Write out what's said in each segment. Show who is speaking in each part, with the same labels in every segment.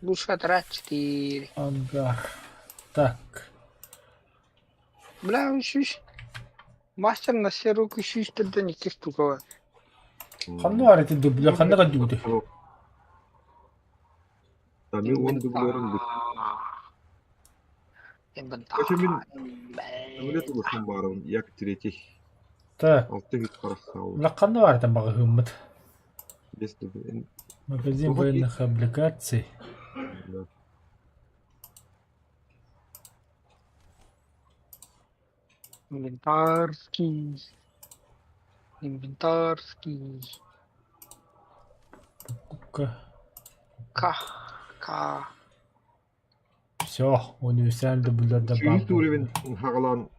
Speaker 1: Лучше трать 4.
Speaker 2: Ангар. Так.
Speaker 1: Бля, үс Мастер на все руки сүүстэрдэн икки штука бар.
Speaker 2: Ханна баар ити дублер? Ханна көрдүгүтүй?
Speaker 3: Тами уон дублерын бүт. Короче, мин Амулет улахан баарабын, як третий.
Speaker 2: Так.
Speaker 3: Алта үт харахсаабын.
Speaker 2: Ханна баар этэн баҕаһыыммыт?
Speaker 3: Без дублер.
Speaker 2: Магазин военных облигаций.
Speaker 3: Да.
Speaker 1: Инвентарский. Инвентарский.
Speaker 2: Покупка.
Speaker 1: К. К.
Speaker 2: Все, универсальный дублерда
Speaker 3: Сүүс
Speaker 2: баар
Speaker 3: уровень
Speaker 2: буолла.
Speaker 3: хаҕалаан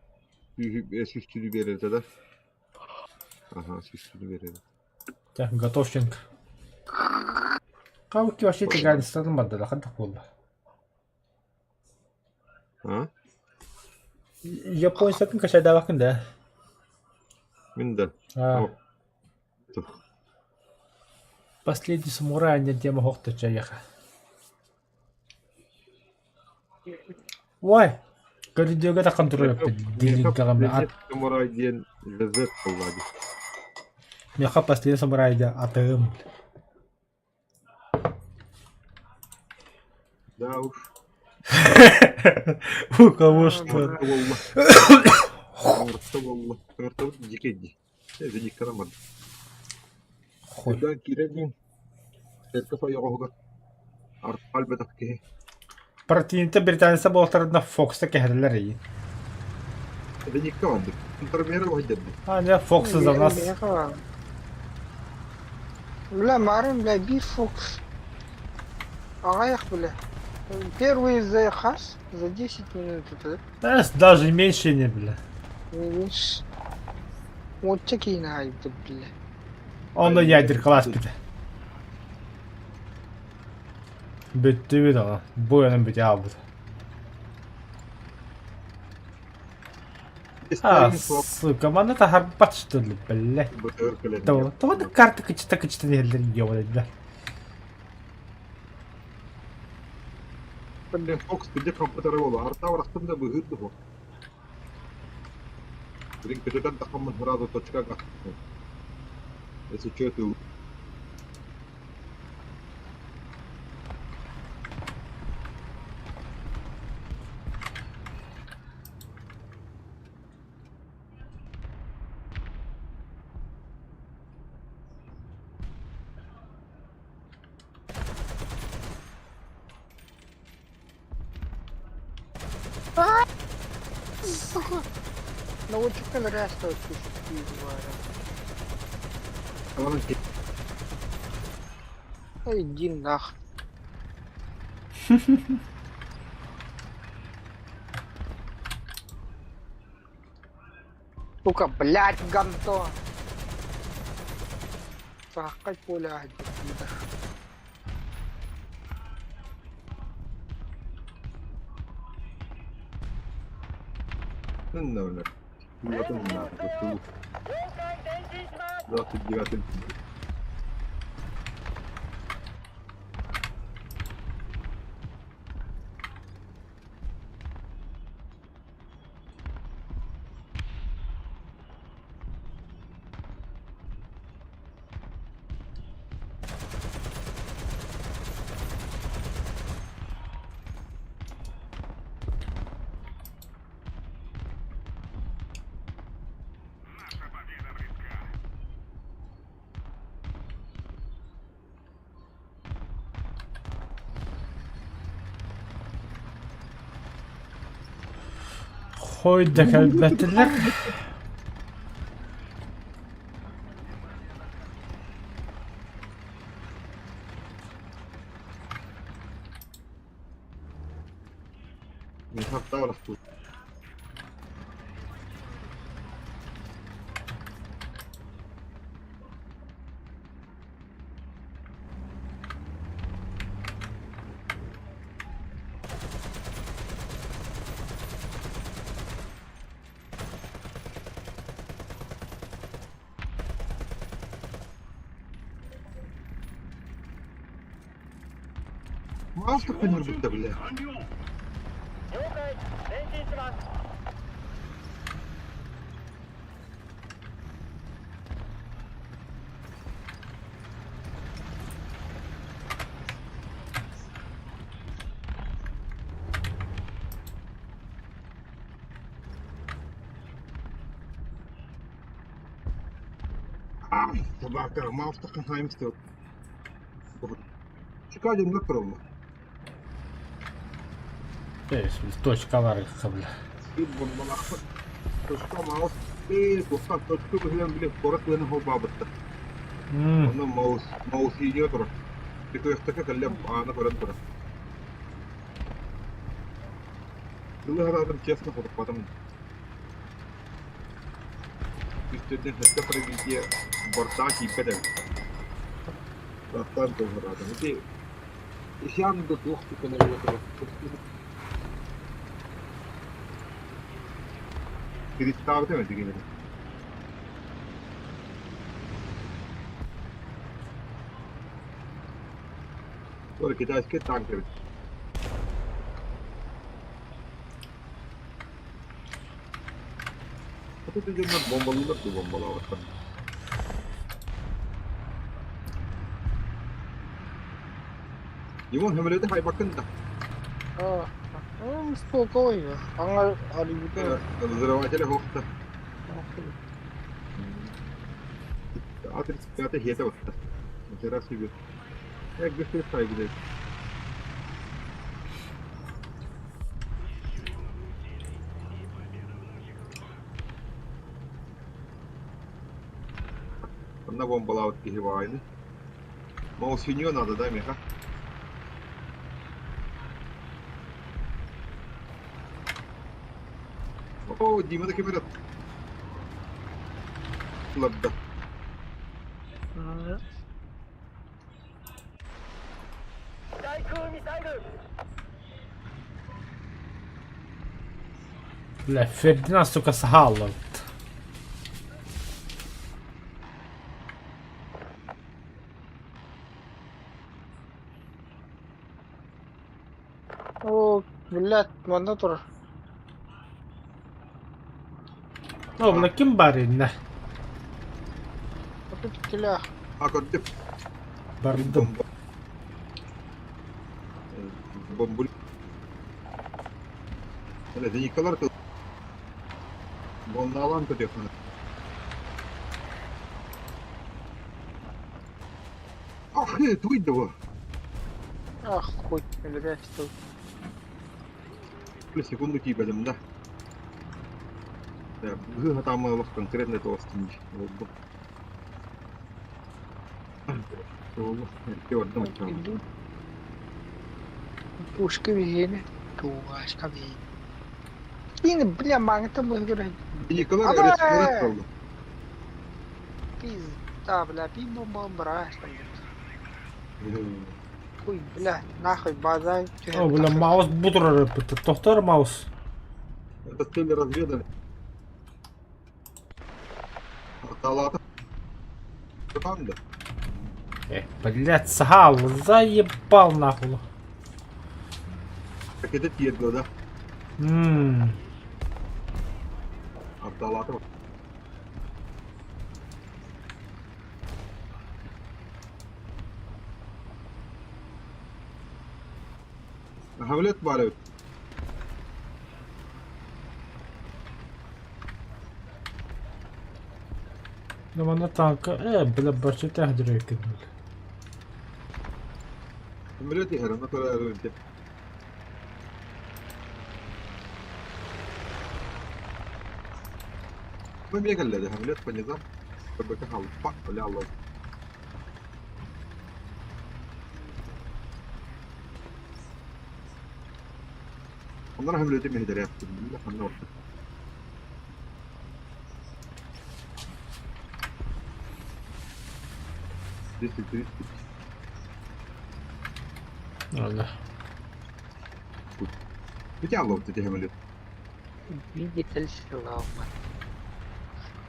Speaker 3: сүүстүү биэрэртэ да? Аха, сүүстүү биэрэр.
Speaker 2: Так, Готовченко. Кауки вообще тигаанистарын бардара хантах буолла?
Speaker 3: А?
Speaker 2: Японецтарын качайдаабаккын да?
Speaker 3: Мин да.
Speaker 2: А. Последний самурай диэн тема хоһто чайаха. Ой, көрүдүөгэ да контроль дилинкаҕа
Speaker 3: Самурай диэн лэзэт буолла дии.
Speaker 2: Миэхэ последний самурай диэн атыым.
Speaker 3: Да уж.
Speaker 2: У кого что?
Speaker 3: Буолла. Орто буолла. Ортобут дьикэй дии. Эдиникканан барда.
Speaker 2: Хуй.
Speaker 3: Кырдаан киирэн иһин церковь ойоҕоһугар альбатах киһи
Speaker 2: Партийнта британца буолтарына Фокса кэһэрилэр эйин.
Speaker 3: Эдиникка бардык. Контрмера уһайдарды.
Speaker 2: А, не, Фокса за нас.
Speaker 1: Бля, Марын, бля, бир Фокс. Аҕыйах, бля. Первый заказ за 10 минут это,
Speaker 2: Да, даже меньше не, бля.
Speaker 1: не меньше. Вот такие найды, бля.
Speaker 2: Онно ядеркалаас бүтэ. Бүттүбүт ала. Бу өнөн бүтэ аалбыт. А, сука, манна таһарбат что ли, блядь. Того, того да карта кычта кычта диһэллэр ёбаный, бля.
Speaker 3: Блин, Фокс, где компьютер буолла? Артаа да быһыыр дуо? Блин, көтөтөн тахаммын сразу точка Если что, ты
Speaker 1: Наводчиктан ыраастаах Иди нах. Сука, блядь, гандон. Сааххай поле пидор.
Speaker 3: 29
Speaker 2: Хой да кэлбэтилэр.
Speaker 3: Маас туппуннарбыт да бля. Табака, маус таххан хаимстер. Чекай, дьоннор тураллар.
Speaker 2: Точкалар бля.
Speaker 3: Биир бомбалаахпыт. Точка маус туохтан точка быһыан били куорат тыаны холбаабыттар. Онно маус маус видео турар. Тикыахтака кэллэ аана көрөн турар. Сылы хараатым честно хотуппатым. Үстүннэн хөттө пробитие борта тиийбэт эбит. Бастаан туһураатым. Ити Исян да туох түкэнэр турар. Кристаабыта эбит кинини. Ой, китайский танк эбит. Хоту дьоннор бомбалыылар дуу бомбалаабаттар. Димон, сөмөлүөтү хайбаккын да?
Speaker 1: А, ну, спокойно. Аңа арыйбыта.
Speaker 3: Взрывателя суох да. А-35 хиэтэ баста. Нихера себе. Эггэ хайбыт. Онно бомбалаабыт киһи баҕайыны. Маусиньо надо, да, миэхэ? О, Дима да ким эрэ ыларда.
Speaker 2: Бля, Фердинанд, сука, саһааллабыт.
Speaker 1: О, блядь, манна турар.
Speaker 2: О, бля, ким баар иннэ?
Speaker 1: Отут иккилээх.
Speaker 3: А, көрдүм.
Speaker 2: Бардым.
Speaker 3: Бомба. Бомбуль. Это Николар тут. Волналан көтүөххүнэ. Ах, туй да
Speaker 1: Ах, хуй, блядь, тут.
Speaker 3: Секунду тиийбэтим да. Быһыы хатааммын конкретно этого стимич. Олбу.
Speaker 1: Пушка биһиэнэ, туугаашка биһиэнэ. Кини, бля, маҥата быһыгыр.
Speaker 3: Николай
Speaker 1: Абай!
Speaker 3: резко kaldı.
Speaker 1: Пизда, бля, пи бомба брашка. Хуй, бля, нахуй, базай.
Speaker 2: О, бля, маус бу турар Тохтор маус.
Speaker 3: Это цели разведали. Талата. Там да.
Speaker 2: Блядь, саһаал, заебал нахуй.
Speaker 3: Так это тиэрдэ да. Арталата. Хавлет баар эбит.
Speaker 2: Ну, манна танка. Бля, барчыта хадыры.
Speaker 3: Самолет иһэр, онно көрө Ну, мегалле, самолет по низам. ПБК халпа, бля, лол. Онно самолеты меһдэрэ. Ханна орто. 230.
Speaker 2: Ладно.
Speaker 3: Хотя лол, эти самолет.
Speaker 1: Двигатель сломан.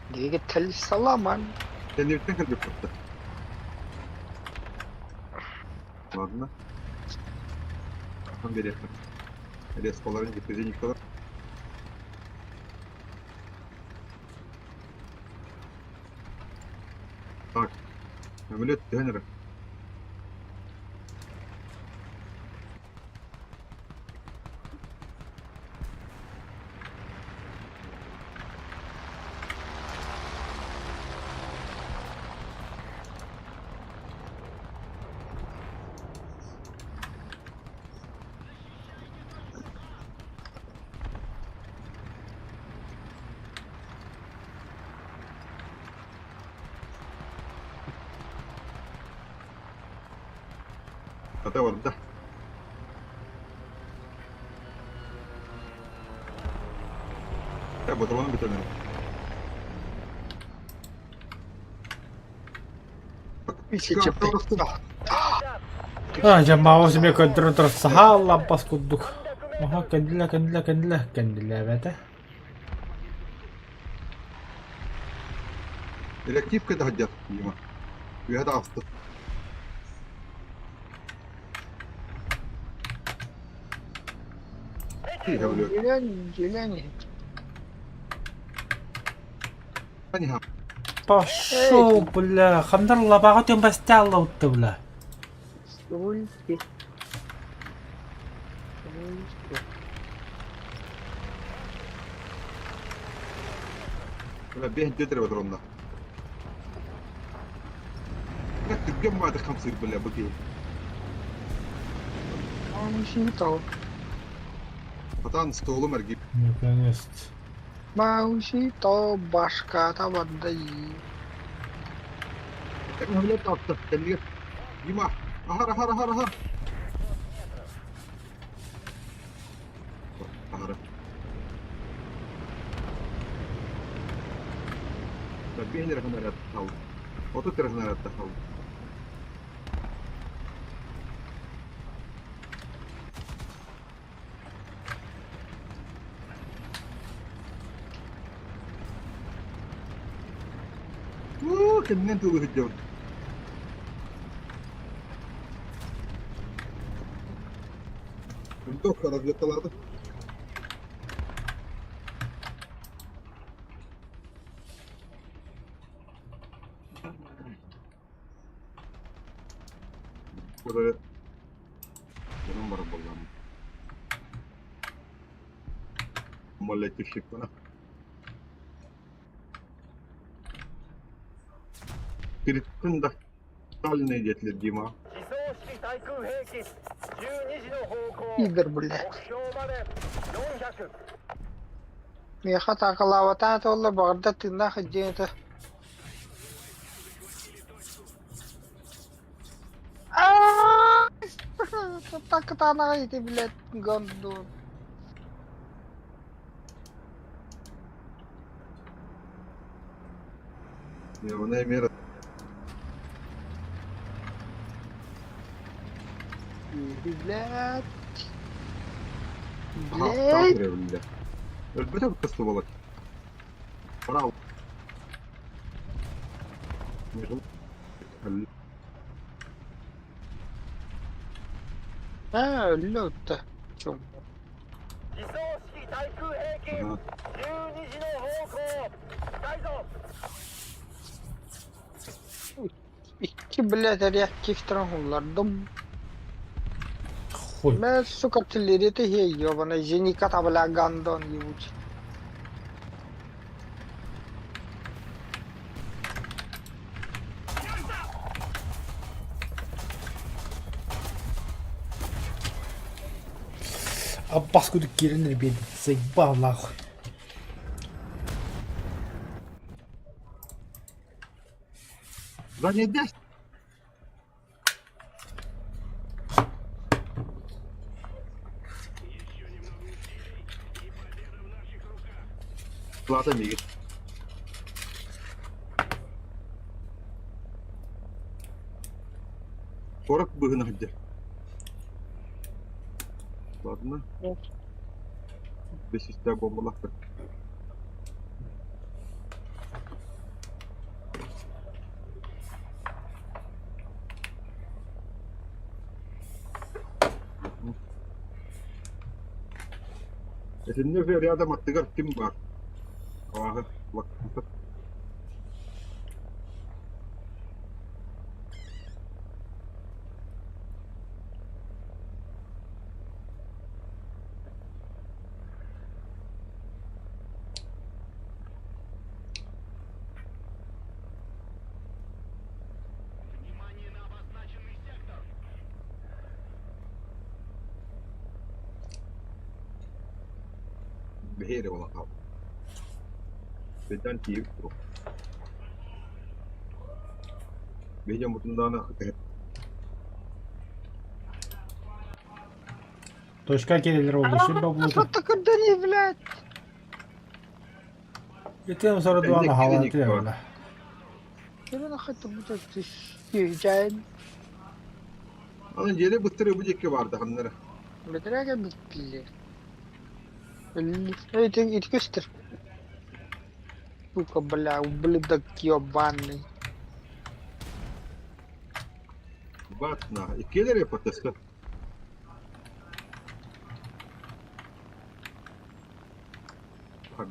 Speaker 1: Двигатель сломан.
Speaker 3: Кэнниттэн кэлбит просто. Ладно. Охан биэриэххэ. Резкаларын диппизиникалар. Так, көмөлөт түһэн эрэр. Хата барда. Э, ботуруон бүтэн эрэр.
Speaker 1: Тысяча пятьсот.
Speaker 2: А, дьэ Маус эмиэ көрдөрөн турар саһаал лампас курдук. Оһо, кэннилэ, кэннилэ, кэннилэ, кэннилээбэтэ.
Speaker 3: Элективка да сылдьар, Дима. Үөһэ таҕыста. Тииһэ өлүөр.
Speaker 1: Дьүлэн, дьүлэн иһит.
Speaker 3: Аниха.
Speaker 2: Пошел, бля, хандар лабаҕа түөн бастаалла бля.
Speaker 1: Сколько? Сколько?
Speaker 3: Бля, бэйэн дьиэтэр ботуруонна. Түргэн баатыр хамсыыр бля бу киһи.
Speaker 1: Маусито.
Speaker 3: Хатаан столум эргип.
Speaker 2: Наконец-то.
Speaker 1: Маусито башката воды.
Speaker 3: Блядь, таптар, кэллигэр. Дима, ахар, ахар, ахар, ахар. Ахара. Биһин эрэ ханар хаал. 30 эрэ ханар хаал. Уу, кэннинэн тылы сылдьабын. Винтовка разведкалаата. Куда Дьонум барар буоллаҕым. Моллетивщикпына. Тириттин да Сталины диэтилэр Дима.
Speaker 1: Пидор, блядь. Миэхэ атаакалаабатаан этэ баҕарда тыыннаах илдьиэн этэ. Так кытаанаҕа ити, блядь, гондон.
Speaker 3: Нервная мера.
Speaker 1: Блядь.
Speaker 3: Ага,
Speaker 1: Блядь.
Speaker 3: бля. Өлбөтө кыстыбалар. Браво.
Speaker 1: Аа, өллө отто. Чум.
Speaker 3: Ага.
Speaker 1: Икки, блядь, реактивтарын уллардым.
Speaker 2: Хуй.
Speaker 1: Мэ, сука, артиллерия ей, ёбаная, зеника бля, гандон ебучий.
Speaker 2: Аббас курдук киирэн биэрдим. Заебал нахуй.
Speaker 3: Да не дай. Плата мигит. 40 быһына сылдьар. Ладно. Бэсистээх буомбалаахтар. Итиннэ уже рядом аттыгар ким баар? Абааһы, лаккыта. Бэһиэрэ буолан хаалбыт. Бэйдэн тиийбит турук. Биһи дьоммутун даҕаны
Speaker 2: Точка киирэллэр ол сир бобулута.
Speaker 1: Что кырдани, блядь?
Speaker 2: Итиэн сородуан аһалан тиэрэллэр.
Speaker 1: Кирина хотя бы съезжает.
Speaker 3: Аны дьиэри быттырыы бу диэки баардаһыннара.
Speaker 1: Бэтэрээгэ бүттүлэр. Ити ити көстөр. Сука, бля, ублюдок ебаный.
Speaker 3: Батна. Иккиэлэр ПТС.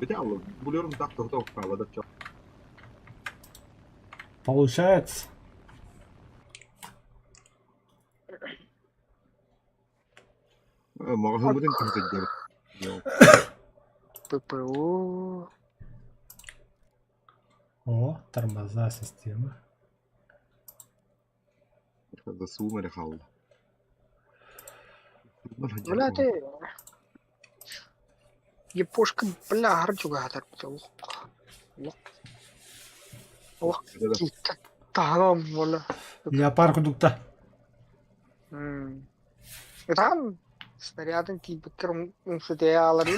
Speaker 3: Бите алло, булерум так тоһто хаалада чо.
Speaker 2: Получается.
Speaker 3: Маҕаһыыммытын кэпсэтиэбит.
Speaker 1: ППО.
Speaker 2: О, тормоза система.
Speaker 3: Да эрэ хаалла.
Speaker 1: Бля, ты... Япошка, бля, харчуга Лох. Лох. Таһалам бола.
Speaker 2: Леопард кудукта.
Speaker 1: Там снарядын тиийбиккэр умсутуйаалар.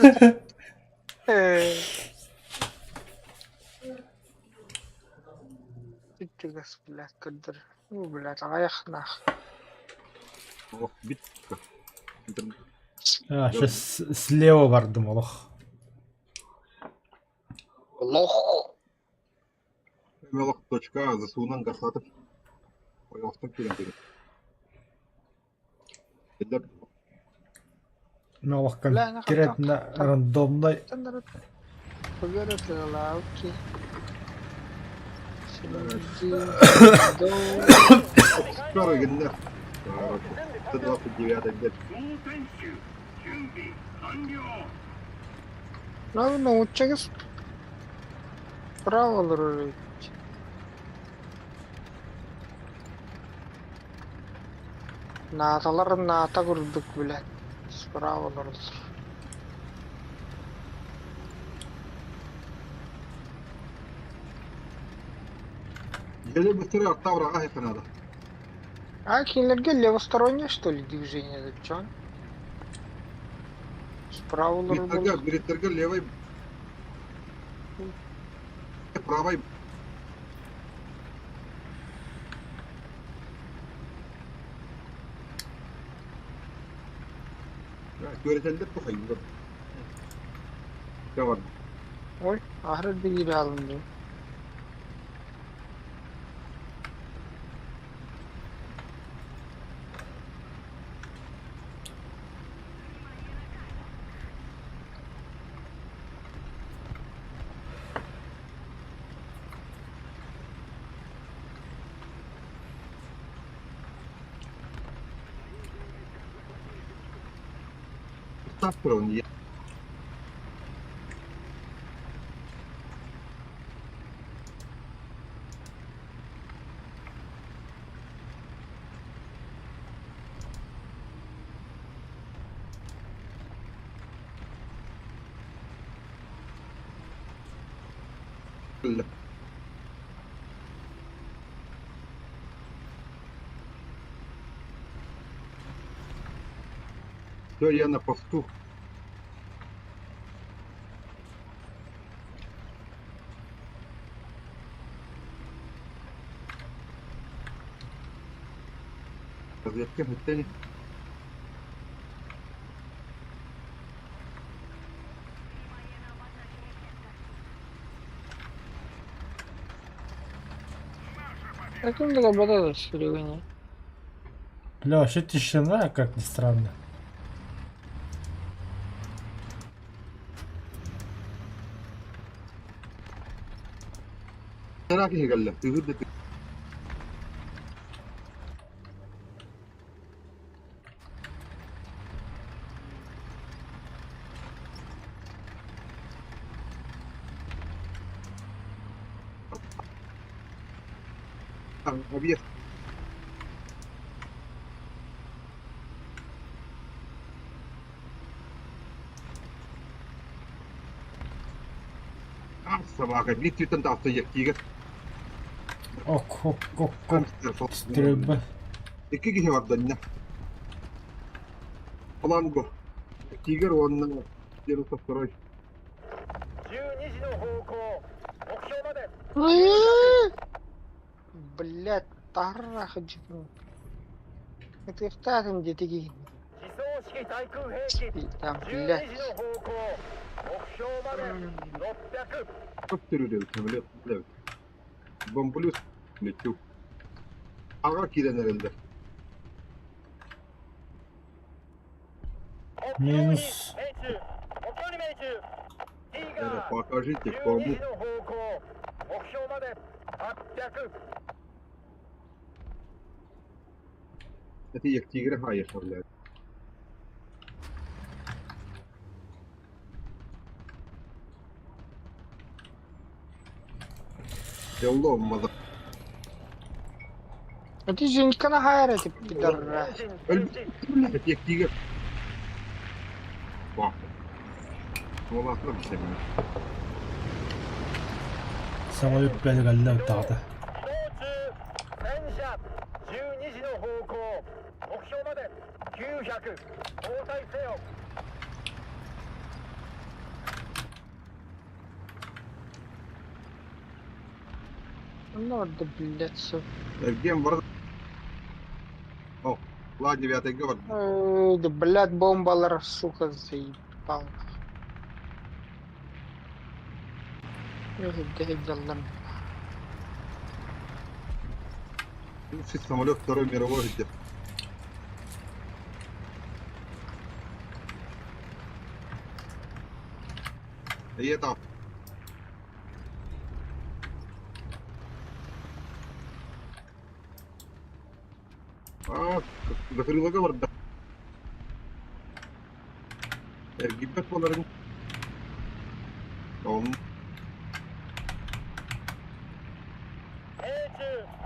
Speaker 1: Иччигас, блядь, көрдөр. Уу, блядь, аҕыйахнаах.
Speaker 3: Ох, бит.
Speaker 2: А, сейчас слева бардым олох.
Speaker 1: Лох.
Speaker 3: Мелок точка засунан гасатып. Ойоқтан кирен деген.
Speaker 2: Олох конкретно рандомный.
Speaker 3: Скоро геннер. 129 гет.
Speaker 1: Ну, научились право рулить. Нааталар наата курдук, блядь. Справа олороллор.
Speaker 3: Дьиэлэр быстары аттаабыраҕа хайханаада.
Speaker 1: А кинилэргэ левостороннее, что ли, движение зачем? Справа олорор
Speaker 3: Бириттэргэ, бириттэргэ левый, правый. Түөрэтэллэр тухайдылар. Бар.
Speaker 1: Ой, аһары биир алынды.
Speaker 3: Став. Все, я на посту. Разведка хотели.
Speaker 1: Каким работает Серега?
Speaker 2: Бля, вообще тишина, как ни странно.
Speaker 3: Балтараа киһи кэллэ, тыһыыр да Объезд. Собака биир түүттэн тахса Яктига.
Speaker 2: Ок, ок, ок, ок. Стрельба.
Speaker 3: Икки киһи барданна. Фланго. Тигр уонна Деруса второй.
Speaker 1: Блядь, тарах Этиэхтээтим диэтигин. Там, блядь.
Speaker 3: Көптөрүлү самолет блядь. Бомблю летю. Аҕа киирэн эрэллэр.
Speaker 2: Минус.
Speaker 3: Эрэ, покажите, кому. Это як тигр хаешь, блядь. Hello, mother.
Speaker 1: А ты Женька на хайре, ты пидорас.
Speaker 3: Блядь, як тигр. Бах. Уолаттар билсэбин.
Speaker 2: Самолет блядь кэллэ даҕата.
Speaker 1: Ну, да, блядь, всё.
Speaker 3: Эргиэн бары О, Ла девятайга барда.
Speaker 1: Ой, да, блядь, бомбалар, сука, заебал. Эх,
Speaker 3: Лучший самолет Второй мировой где. И это А, закрылага барда. Эргийбэт буоларын. Он.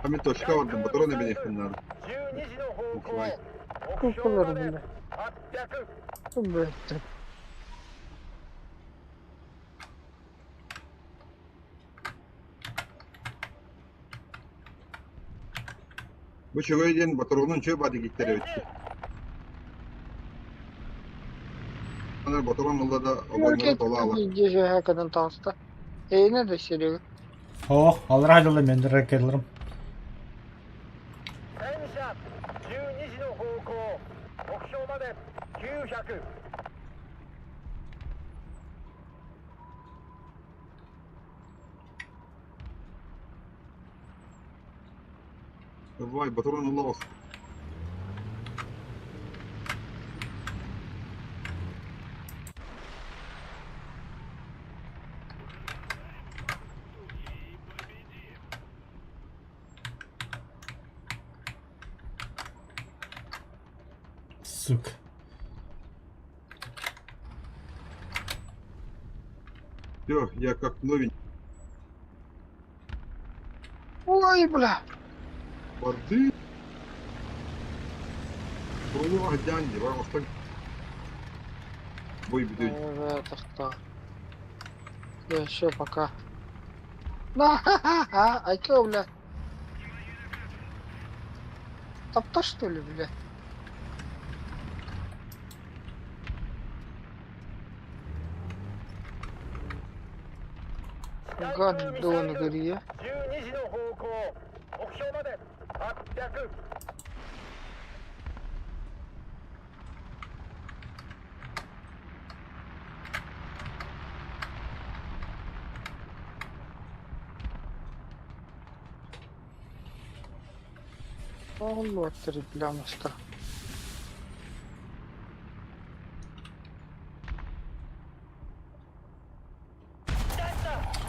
Speaker 3: А мен точка бардым, батарон эбиниэхпин наада. Буквай.
Speaker 1: Куколар, бля. Блядь.
Speaker 3: Бу үчүгэй диэн ботуруонун үчүгэй баады киттэр эбит. Аны ботуруон ылла да обойманы тола ылар.
Speaker 1: Дежа таҕыста. Эйне да Серега.
Speaker 2: Ох, аллараа дьолло мен ракеталарым.
Speaker 3: Давай, ботуруон ылла оҕус.
Speaker 2: Сука.
Speaker 3: Все, я как новенький.
Speaker 1: Ой, бля.
Speaker 3: Барды. Пролуах дянди, вам остан. Бой бедой.
Speaker 1: Это кто? Да еще пока. На, ха-ха-ха, а чё, бля? Топта, что ли, бля? Гандон, говори, а. Оллотер, бля, мастер.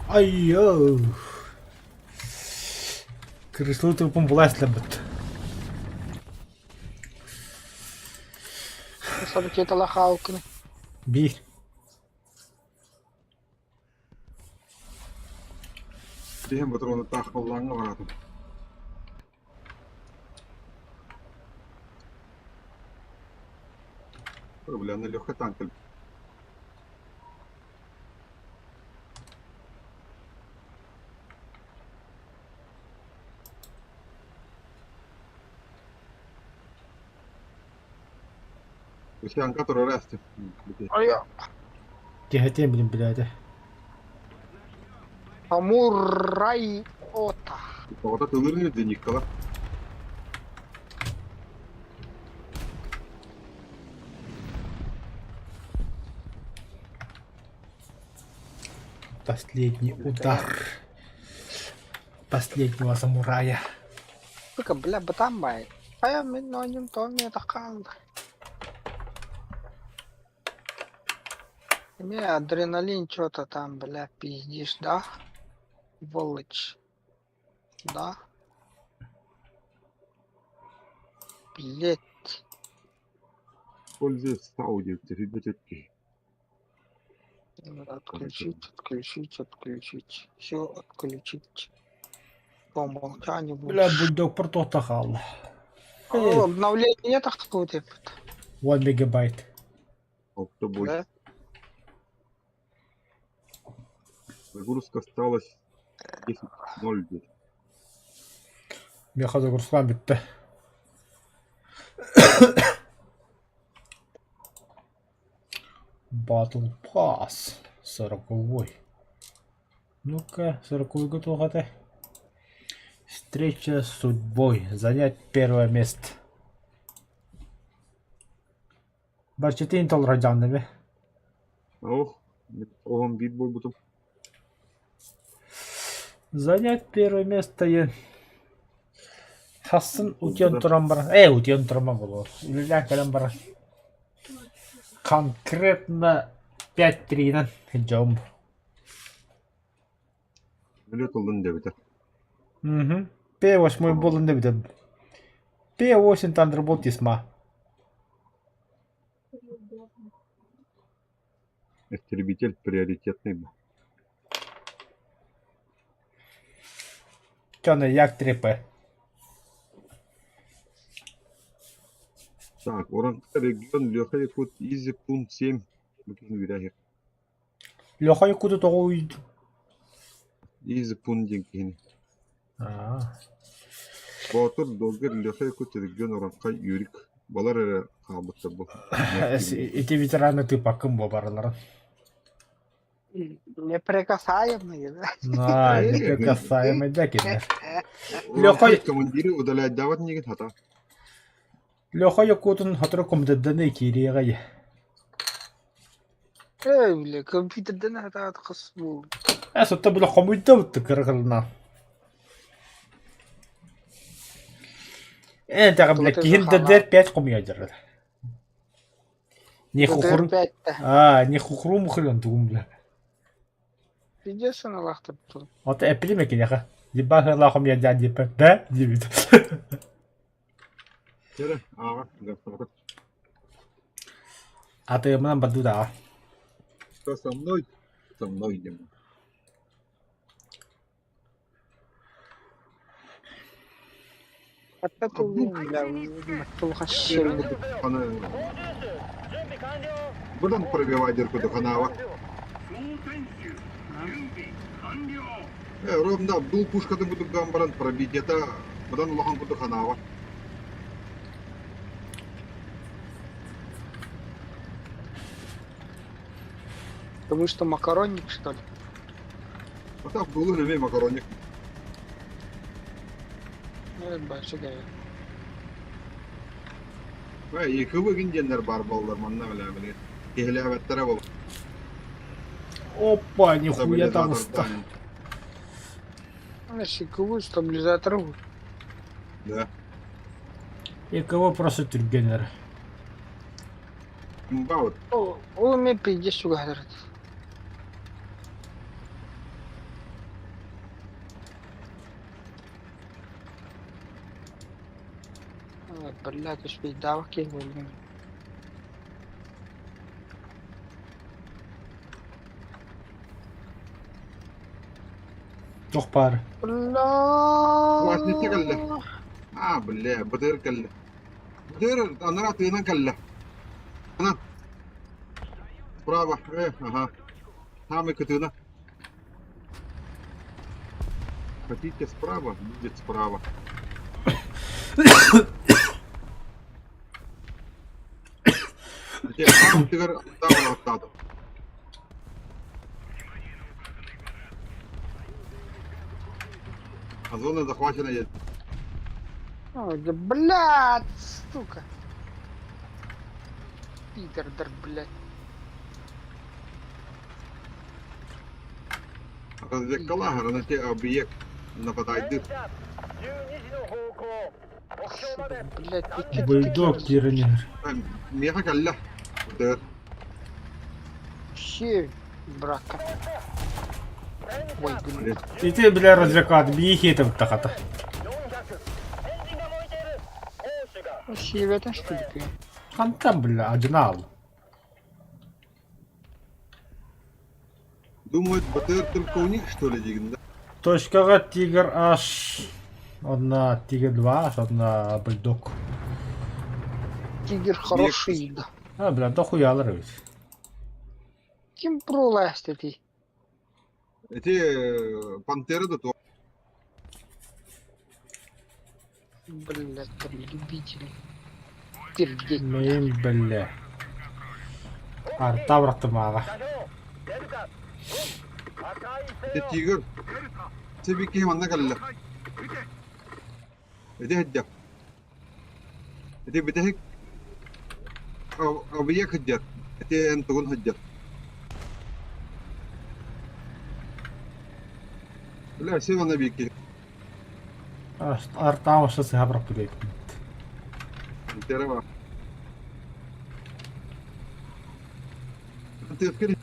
Speaker 2: Айyo. Крыслы трупун буласлабыт.
Speaker 1: Ракетала хаалкыны.
Speaker 2: Биир.
Speaker 3: Тиһэн ботуруону таах халлааҥҥа бараатым. Бля, на легкой танк. Овсянка турар
Speaker 1: Ой,
Speaker 2: Киһитин билин билээти.
Speaker 1: Самурай Ота.
Speaker 3: Тоҕото тылырын Никола.
Speaker 2: Последний удар. Последнего самурая.
Speaker 1: Сука, бля, бытамбай. Хайа мин оонньуум тоҕо миэтэ хаалла. Эмиэ адреналин чё-то там, бля, пиздишь, да? Сволочь. Да? Блять.
Speaker 3: Пользуясь Сауди, киһи.
Speaker 1: Отключить, отключить, отключить. Все отключить. По умолчанию
Speaker 2: Бля,
Speaker 1: будет.
Speaker 2: бульдог протота хаалла.
Speaker 1: О, обновление тахтуу типа.
Speaker 2: 1 мегабайт.
Speaker 3: Автобой.
Speaker 1: Да?
Speaker 3: Загрузка осталась 10.09.
Speaker 2: Меха загрузкалаан бүттэ. Battle Pass. Сороковой. Ну-ка, сороковой готов это. Встреча с судьбой. Занять первое место. Барчатын толродянными.
Speaker 3: Ох, оҕом биир буолбутум.
Speaker 2: Занять первое место я... Хассын утуйан туран баран, ээ утуйан туран буолуо, үлэлээн кэлэн баран конкретно 5-3-нэн дьом.
Speaker 3: Өлө тылын дэбитэ.
Speaker 2: Угу. П8 буолан дэбитэ. П8 Thunderbolt тесьма.
Speaker 3: Истребитель приоритетный был.
Speaker 2: Чё як 3П.
Speaker 3: Так, Оранка регион Леха Якут Изи пункт 7. Букин виряги.
Speaker 2: Леха Якуту тоҕо уйду.
Speaker 3: Изи пункт диэн киһини.
Speaker 2: Аа.
Speaker 3: Боотур Долгер Леха Якут регион Оранка Юрик. Балар эрэ хаалбыттар бу.
Speaker 2: Ити ветераны тыпаккын бу барыларын.
Speaker 1: Неприкасаемые, да?
Speaker 2: На, неприкасаемый да кинилэр.
Speaker 3: Леха командиры удалять дават нигин хата.
Speaker 2: Леха Якутун сотору компьютерданы киириэҕэй.
Speaker 1: Эй, бля, компьютерден хатаат хас буол.
Speaker 2: Э, сотто бile хомуйда бутты кыргылна. Э, тага бile киһин ДДР-5 хомуйа дьарар. Не хухру.
Speaker 1: ДДР-5-тэ.
Speaker 2: А, не хухру мухрын тугум бile.
Speaker 1: Пиздец аналахтар тур.
Speaker 2: Ото эпилеме киниэхэ. Дибаһыла хомуйа дьаан диэппэ. Да, диэбит.
Speaker 3: Кэрэ, ааҕа, гастабакат.
Speaker 2: Атыымынан барду да.
Speaker 3: Кто со мной? Со мной идем.
Speaker 1: Опять бля, тулхашшер.
Speaker 3: Будан пробивать куда ханава. Ровно Абдул пушкатын кудук гамбаран пробить это будан улахан кудук ханава.
Speaker 1: Потому что макаронник, что ли?
Speaker 3: А так Абдулу не макаронник.
Speaker 1: Ну, большой
Speaker 3: Э, кыбы гинденнер бар боллар манна бля бля. Киһилээбэттэрэ бол.
Speaker 2: Опа, нихуя там ста.
Speaker 1: Щековую стабилизатор.
Speaker 3: Да.
Speaker 2: И кого просто түргенер.
Speaker 3: Баут.
Speaker 1: Ол мен пиздец сугадыр. Блядь, успейдаабыт киһи буоллум.
Speaker 2: Туох баар?
Speaker 3: Квасница кэллэ.
Speaker 1: Бля.
Speaker 3: А, бля, БТР кэллэ. БТР анараа тыынан кэллэ. Ана. Справа, ага. Самый кытыына. Хотите справа, будет справа. Дьэ, аттыгар аттаабын А зона захвачена есть.
Speaker 1: Ой, да блядь, сука. Пидор, да, блядь.
Speaker 3: Разведкалаагар, на те объект нападает.
Speaker 1: Сука, блядь, ты чё ты
Speaker 2: Бульдог
Speaker 1: такие
Speaker 2: киирэн
Speaker 3: Миэхэ кэллэ. Дыр.
Speaker 1: Вообще, брака. Ой, блин.
Speaker 2: Ити бile развекат биихи тахата.
Speaker 1: Сиэбэтин что ли ты?
Speaker 2: Хантан бля, одинал.
Speaker 3: Думают, БТР только у них, что ли, диэн, да?
Speaker 2: Точкаҕа Тигр H одна Тигр 2 H одна Бульдог.
Speaker 1: Тигр хороший, да.
Speaker 2: А, бля, дохуялар эбит.
Speaker 1: Ким пролазит
Speaker 3: Эти пантеры да то.
Speaker 1: Блядь, там любители. Пердеть.
Speaker 2: Мин бля. Артабраттымааҕа.
Speaker 3: Ити тигр. Себики манна кэллэ. Ити сылдьар. Ити бүтэһик объект сылдьар. Ити эн тугун сылдьар. Бля, все манна биики.
Speaker 2: Артаама сыһа быраппыт
Speaker 3: Пантера бар. Тыскыр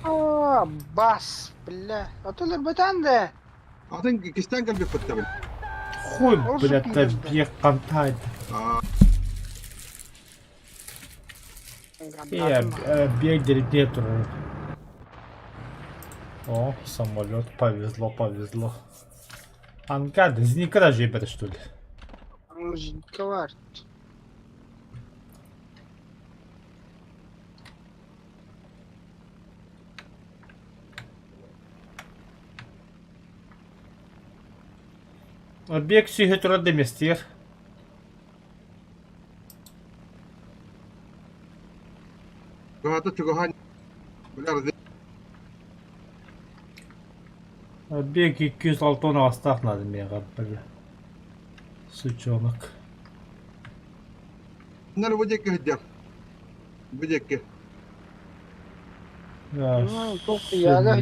Speaker 1: А, бас, бля. А то лербетан
Speaker 3: Атын кистэн кэлбиппит
Speaker 2: Хуй, блядь, объект контакт. Объект директор. О, самолет, повезло, повезло. Ангад, никогда же это что ли?
Speaker 1: Ковар.
Speaker 2: Объект сүйе турар деместер. Объект 206 астах надо мега, бля. Сучонок.
Speaker 1: Ну, только я да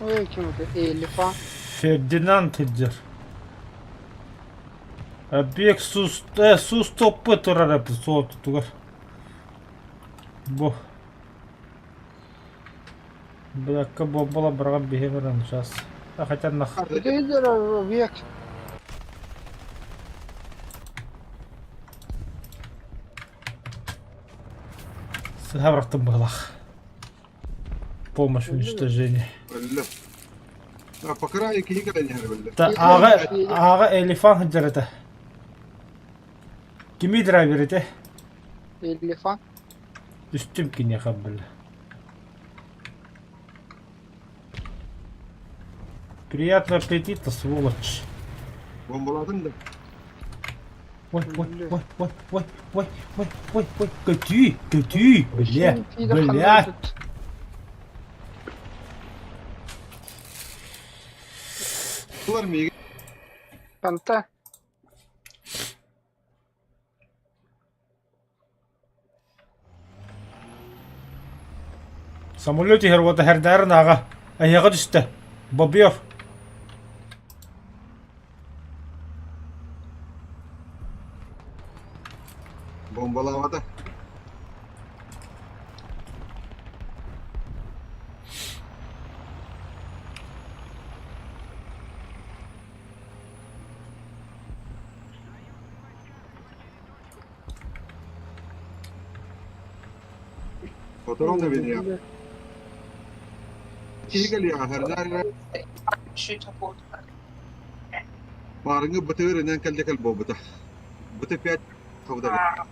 Speaker 1: Ой, кем это? Элифа.
Speaker 2: Фердинанд идер. Объект сус, сус топпы турар сол тугар. Бо. Бля, бомбала браган бихемерен сейчас. А хотя нах.
Speaker 1: Лидер объект.
Speaker 2: Сабрактым былах. Помощь в уничтожении. Та аға аға элефант хыджарата. Кими драйвер ете?
Speaker 1: Элефант.
Speaker 2: Үстüm кине хаббыл. Приятного аппетита, сволочь.
Speaker 3: Бомбаладың да.
Speaker 2: Ой, ой, ой, ой, ой, ой, ой, ой, ой, көтүй, көтүй, бля, бля.
Speaker 1: Ханта?
Speaker 2: Самолет иһэр уота хэрдээрин ааҕа, эһиэхэ түстэ, Бобьев
Speaker 3: Бомбалаабата. Патрон да биэриэҕэ. Киһи кэлиэҕэ, сэрдээр эрэ. Баарыҥҥы бытыыр инэн кэллэ кэл буолбута. Быты пять хабыда.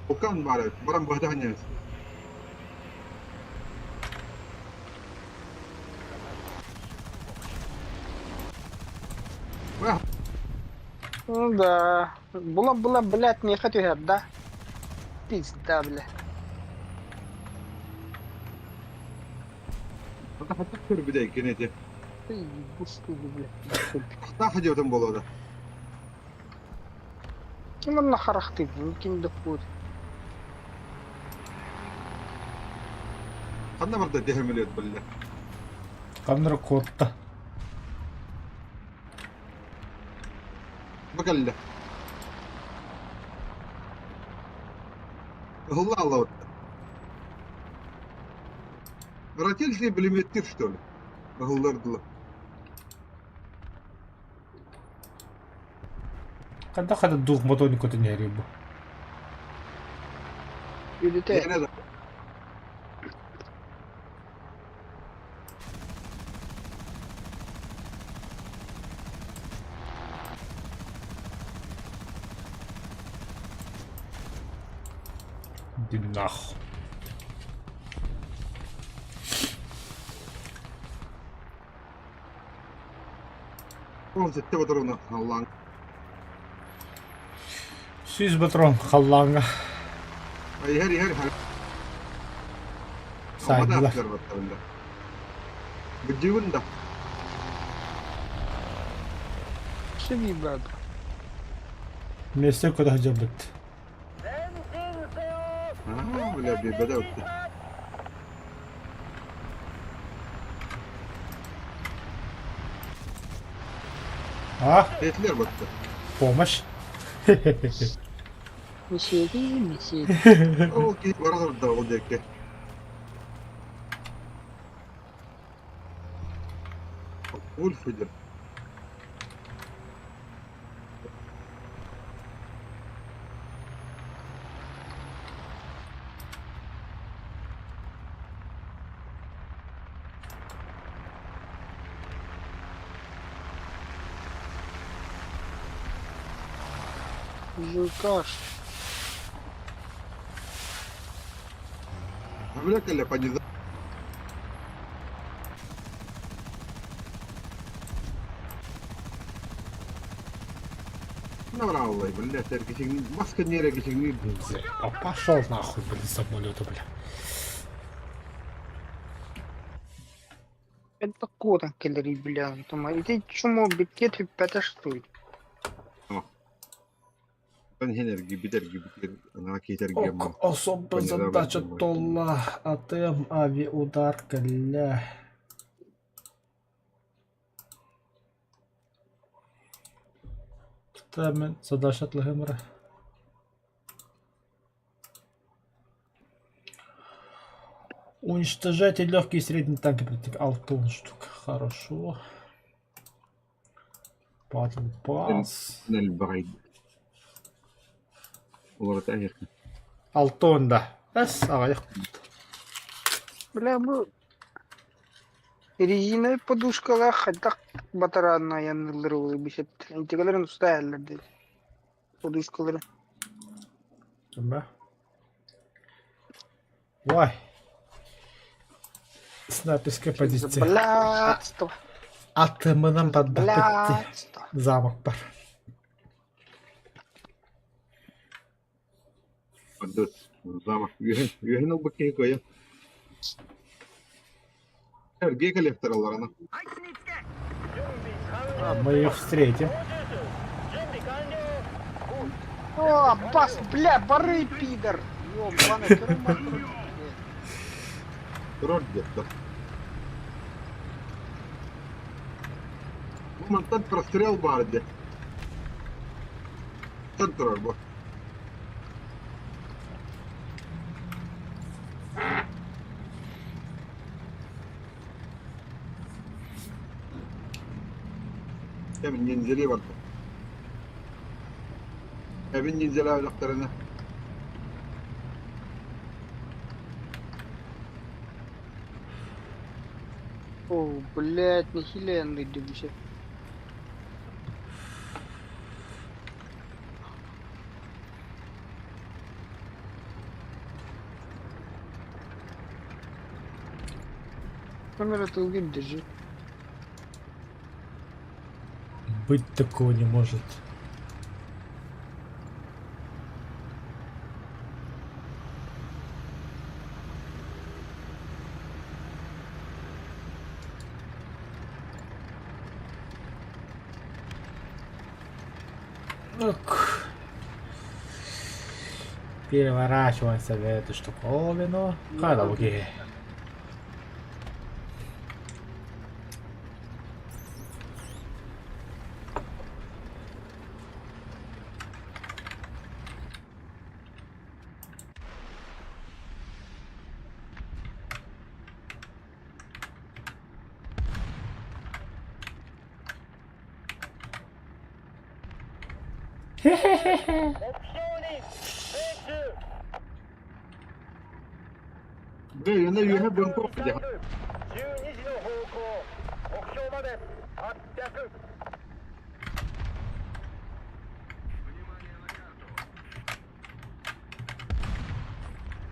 Speaker 3: Укан баар, баран быһата ханньас.
Speaker 1: Ну да. Була-була, блядь, миэхэ түһэр да. Пизда, бля.
Speaker 3: Көрбүтэй кинити.
Speaker 1: Ты ебучий, бля.
Speaker 3: Тахтаах дьиэтин буолуо да.
Speaker 1: Ким онно харахтыыбын, ким да куут.
Speaker 3: Ханна барда дэһэмилиэт биллэ.
Speaker 2: Ханна куотта.
Speaker 3: Бу кэллэ. Ыһылла аллабыт. Ракетный пулеметтир, что ли? Ыһыллардылар.
Speaker 2: Ханна хата дух мотоникотун иһэрий бу?
Speaker 1: Үлүтэ.
Speaker 3: Эйиэнэ да.
Speaker 2: Иди нахуй.
Speaker 3: Он сэттэ патрона халлаан.
Speaker 2: Сүүс патрон халлааҥҥа
Speaker 3: Иһэр иһэр иһэр.
Speaker 2: саайдылар.
Speaker 3: Быдьыыбын да.
Speaker 1: Сиби баада.
Speaker 2: Миэстэ көтө сылдьарбыт.
Speaker 3: Аа, бля, бэдэ өттө.
Speaker 2: А,
Speaker 3: Этилер батты.
Speaker 2: помощь.
Speaker 1: Мисери, мисери.
Speaker 3: Ол киһи бара турда ол диэки. Вульф идет.
Speaker 1: Жукаш.
Speaker 3: Бля, кэллэ пониза. Набраллай, бля, сэргисиҥ маска нерэгисиҥ
Speaker 2: Пошел нахуй, блин, самолета, бля.
Speaker 1: Это куотан кэлэрий бля, Тома. Ити чумо биккет бүппэтэ что ли?
Speaker 3: Эргийбит анаа киһи
Speaker 2: Ок, особо задача толла, АТМ авиаудар кэллэ. Мен задача тлахымра. Уничтожайте легкие и средние танки противника. Алтон штук. Хорошо. Батл пас. Алтон да. Эс, аҕыйах.
Speaker 1: Бля, бу резиновый подушкалаах хайдах батараанна айанныыллар буолуой бисэптэр. Интигэлэрин уста иһэллэр дии. Подушкалары.
Speaker 2: Да. Вай. Снайперская позиция.
Speaker 1: Блядство.
Speaker 2: Атымынан поддапытты.
Speaker 1: Блядство.
Speaker 2: Замок бар.
Speaker 3: Замок. Үһүн ылбыт киһи кыайан. Эргиэ кэлиэхтэрэллэринэ.
Speaker 2: Мы их встретим.
Speaker 1: О, бас, бля, бары, пидор! Ёбаный, блядь.
Speaker 3: Турар диэттэр. Бу мантан прострел баар дии. Тан турар бу. Эбин ниндзяли барда. Эбин ниндзялаабатахтарына
Speaker 1: О, блядь, нахиле я Камера ты убит, держи.
Speaker 2: Быть такого не может. Так. Переворачиваемся в эту штуковину. Караоке.
Speaker 3: Дьэ, үөнэ үөһэ бөҥкөх дьэ.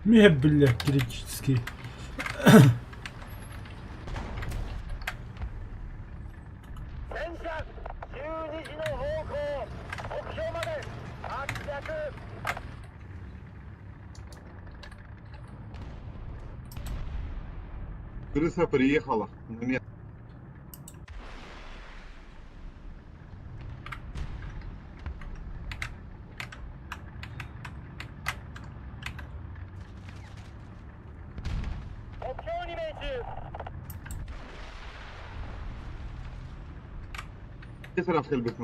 Speaker 2: Мне, бля, критический.
Speaker 3: Крыса приехала на место. Сразу кэлбит.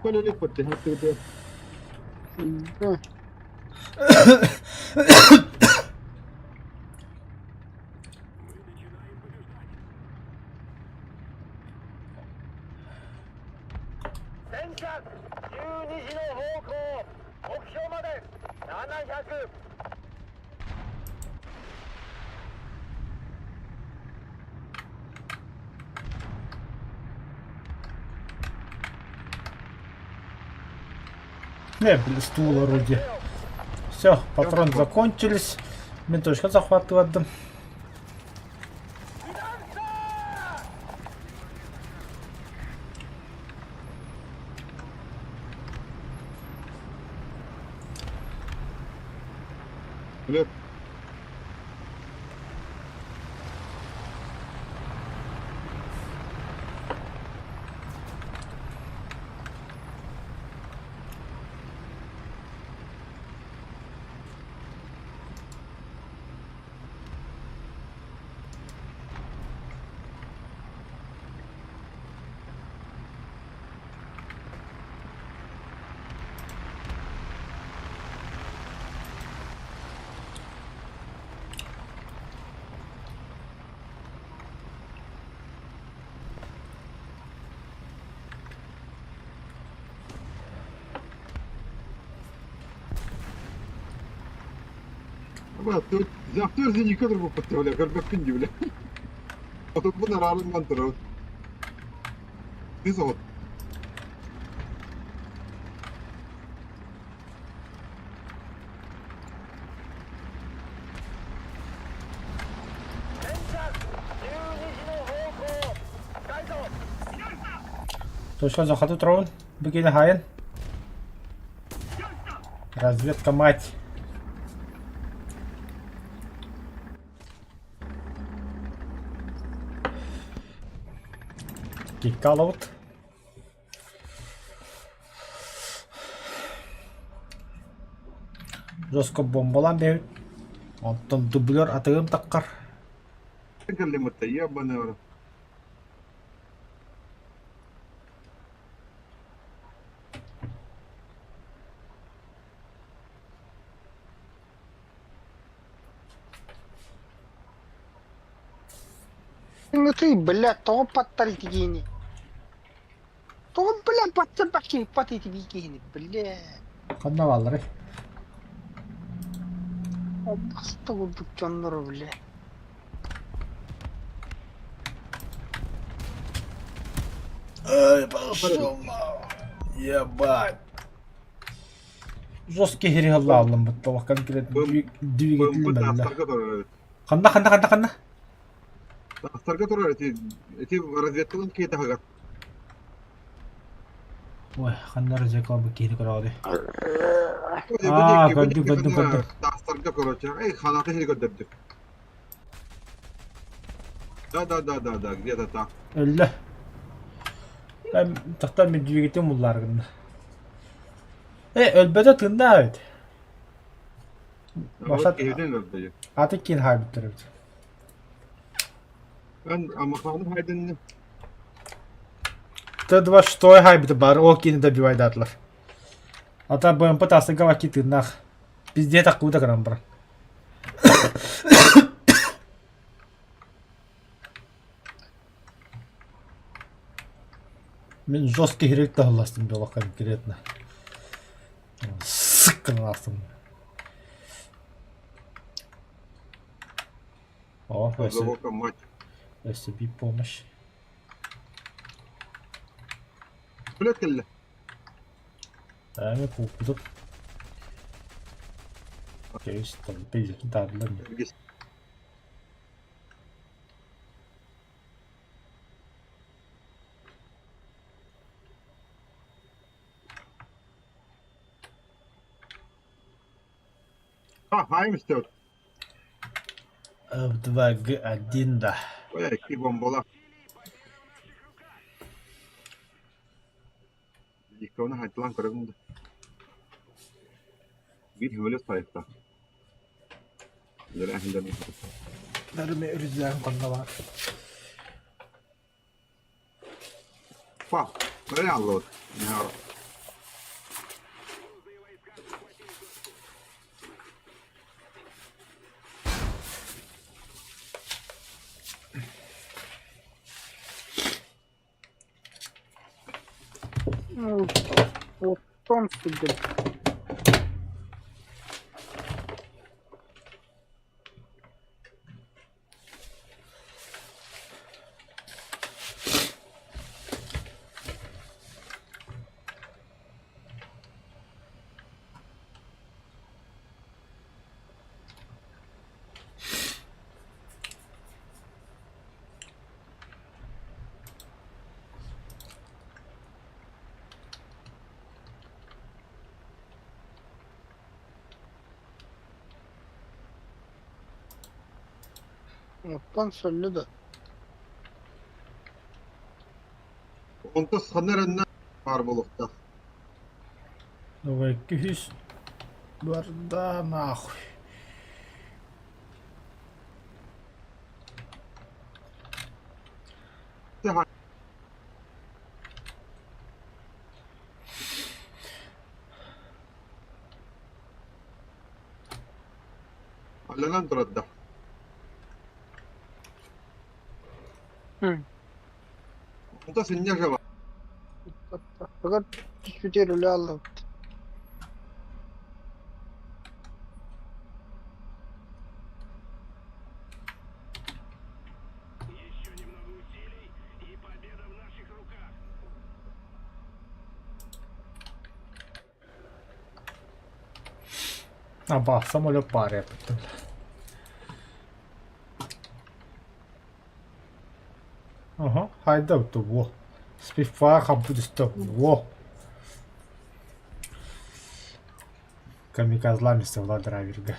Speaker 3: Көлөлүк баттыһа
Speaker 1: Да.
Speaker 2: Не, блин, стул орудие. Все, патрон закончились. Менточка захватывать.
Speaker 3: Блядь. Завтра зенитка подставляю, как бы бля. Отурбун араарыннан турабын. Кыыс оҕо.
Speaker 2: Точно захоту трон. Бикини хайын. Разведка мать. Киккаловт. Жестко бомбалаан биэбит. Онтон дублер атыгым таккар.
Speaker 3: Кэллиммитэ ебаный
Speaker 1: Ну ты, блядь, тоҕо паттар итигиини? Тоҕо, блядь, паттар пат итибиикиини, блядь.
Speaker 2: Ханна баалларый?
Speaker 1: Баста курдук дьонноро, блядь.
Speaker 2: Ай, пошел Ебать. Жесткий хири халлааллым бутта конкретно
Speaker 3: БМП
Speaker 2: двигатель мэллэ.
Speaker 3: таастарга турар эбит.
Speaker 2: Ханна ханна ханна ханна?
Speaker 3: Таастарга турар ити ити разведкалын киһи таһыгар.
Speaker 2: Ой, ханна разведка бу киһини көрөҕүдүй?
Speaker 3: Бу
Speaker 2: Аа,
Speaker 3: диэки бу
Speaker 2: көрдүм
Speaker 3: диэки
Speaker 2: көрдүм
Speaker 3: ханна
Speaker 2: көрдүм.
Speaker 3: таастарга короче. Эй, ханааты сири көрдөрдүк. Да да да да да, где-то так.
Speaker 2: Өллө. Тахтар мен двигатель муллар гынна. Э, өлбөтө тынна эбит.
Speaker 3: Вот
Speaker 2: Башат
Speaker 3: киһитин өлөрдө.
Speaker 2: аты кин хайбыттар эбит.
Speaker 3: Эн амаханы хайдын
Speaker 2: Т-26 хайбыты бар, ол кини добивайдаатылар. Ата БМП тасыга ваки тыннах. Пизде таккута гран бар. Мен жесткий хирек таһылластым было конкретно. Сыккынластым. О,
Speaker 3: Завока мать.
Speaker 2: СБ помощь.
Speaker 3: Блядь, кэллэ.
Speaker 2: Эми кууппутут. Кейс там пиздец таарлар.
Speaker 3: А, Хаймстер.
Speaker 2: F2G1 да.
Speaker 3: Ой, какие бомбала. Иккона хайтлан көрөм да. Бир хөвөлөс сайыкта. Лere
Speaker 2: Бәріме үрүзлән конна бар.
Speaker 3: Па, реаллот. Няр.
Speaker 1: Ну, вот он сидит. Оттон сөллө да.
Speaker 3: Онто санарынна бар болуқта.
Speaker 2: Давай күһүс. Барда нахуй.
Speaker 3: Алланан турадда. Онто синня жаба.
Speaker 1: Fakat hiçbir ölü aldı.
Speaker 2: Аба, самолет баар эппиттэн. Ага, хайда во. Спифа хампутуста во. Камикадзламиста Владраверга.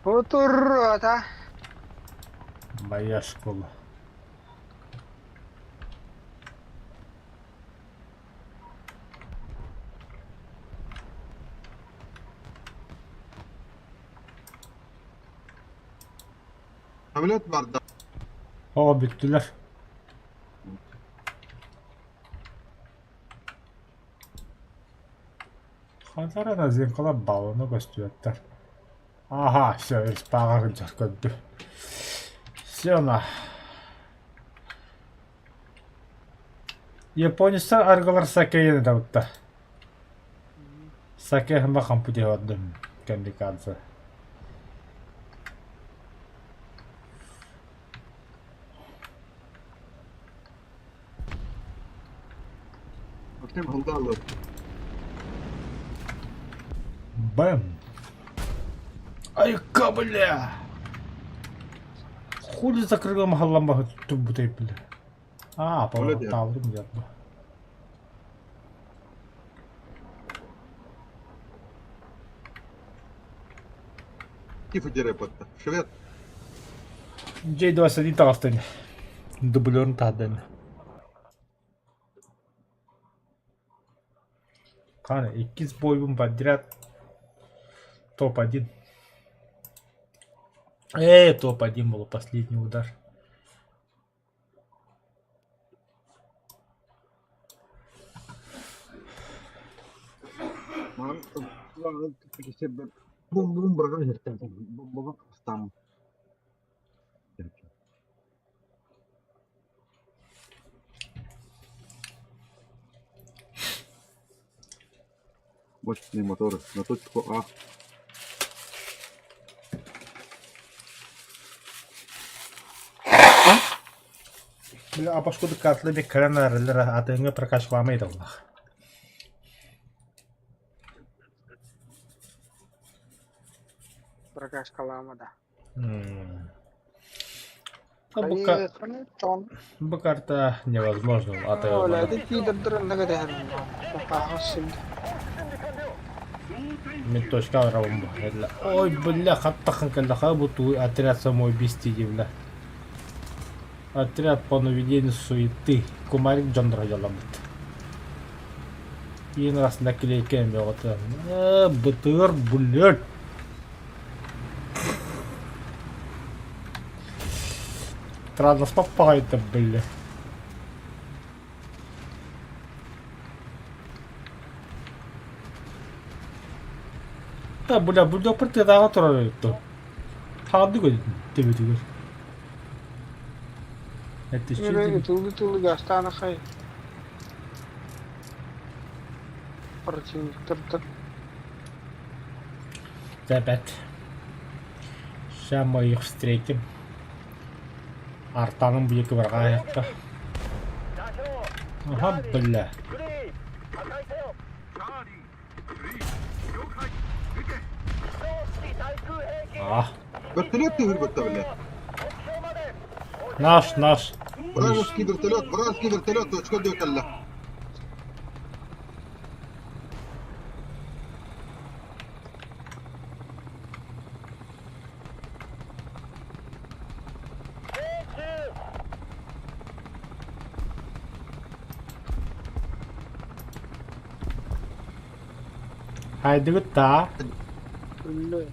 Speaker 1: Вот урод, а!
Speaker 2: Моя школа.
Speaker 3: Самолет барда.
Speaker 2: О, бүттүлэр. Хантара Назимкалар баллону көстүбэттэр. Ага, все, респаҕа сылдьар көрдүм. Все на. Японецтар аргылар сакейын ытабыттар. Саке хама хампутиһордум камикадзе.
Speaker 3: Максим Халдалов.
Speaker 2: Бэм. Айка, бля! Хули закрыла махаллама тубутай, бля. А,
Speaker 3: Молодец.
Speaker 2: по-моему, дядба.
Speaker 3: Тифа дерепотта. Швед.
Speaker 2: J21 таҕыстын. Дублерын таһдын. Қане, иккис бойбун подряд топ-1. Топ-1 был последний удар.
Speaker 3: Бум-бум там. Мощные моторы на точку А.
Speaker 2: Бля, абашкуды картлы бек кәрәнәрелер атыңы прокачламайды Аллах.
Speaker 1: Прокачкалаама да.
Speaker 2: Бу, бу карта невозможно
Speaker 1: Оля,
Speaker 2: атайылмана.
Speaker 1: это пидордыр онда кэтэһэр
Speaker 2: Мен точка аларабын бу. Ой, бля, хаттахын кэллэхэ бу туу отряд самоубийств бля. Отряд по наведению суеты. Кумарик дьонноро дьолломмут. Иин раз наклейка эмиэ БТР, блядь. Транспорт бля. Да, бля, бульдог пыртыдааҕа турар эбит Хаалды төбөтүгэр. Это что
Speaker 1: Тылы-тылы гастана хай. Противниктар
Speaker 2: Опять. Сейчас мы их встретим. Артаным будет врага. Ага, бля. А,
Speaker 3: Вертолет ты вырвать бля.
Speaker 2: наш, наш.
Speaker 3: Вражеский вертолет, точка дөкәллә.
Speaker 2: Хайдыгыт та.
Speaker 1: Бля.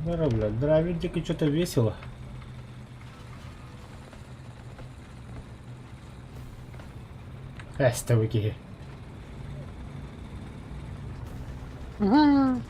Speaker 1: Здорово, бля, дровинтики что-то весело. Эстовики. Мгм.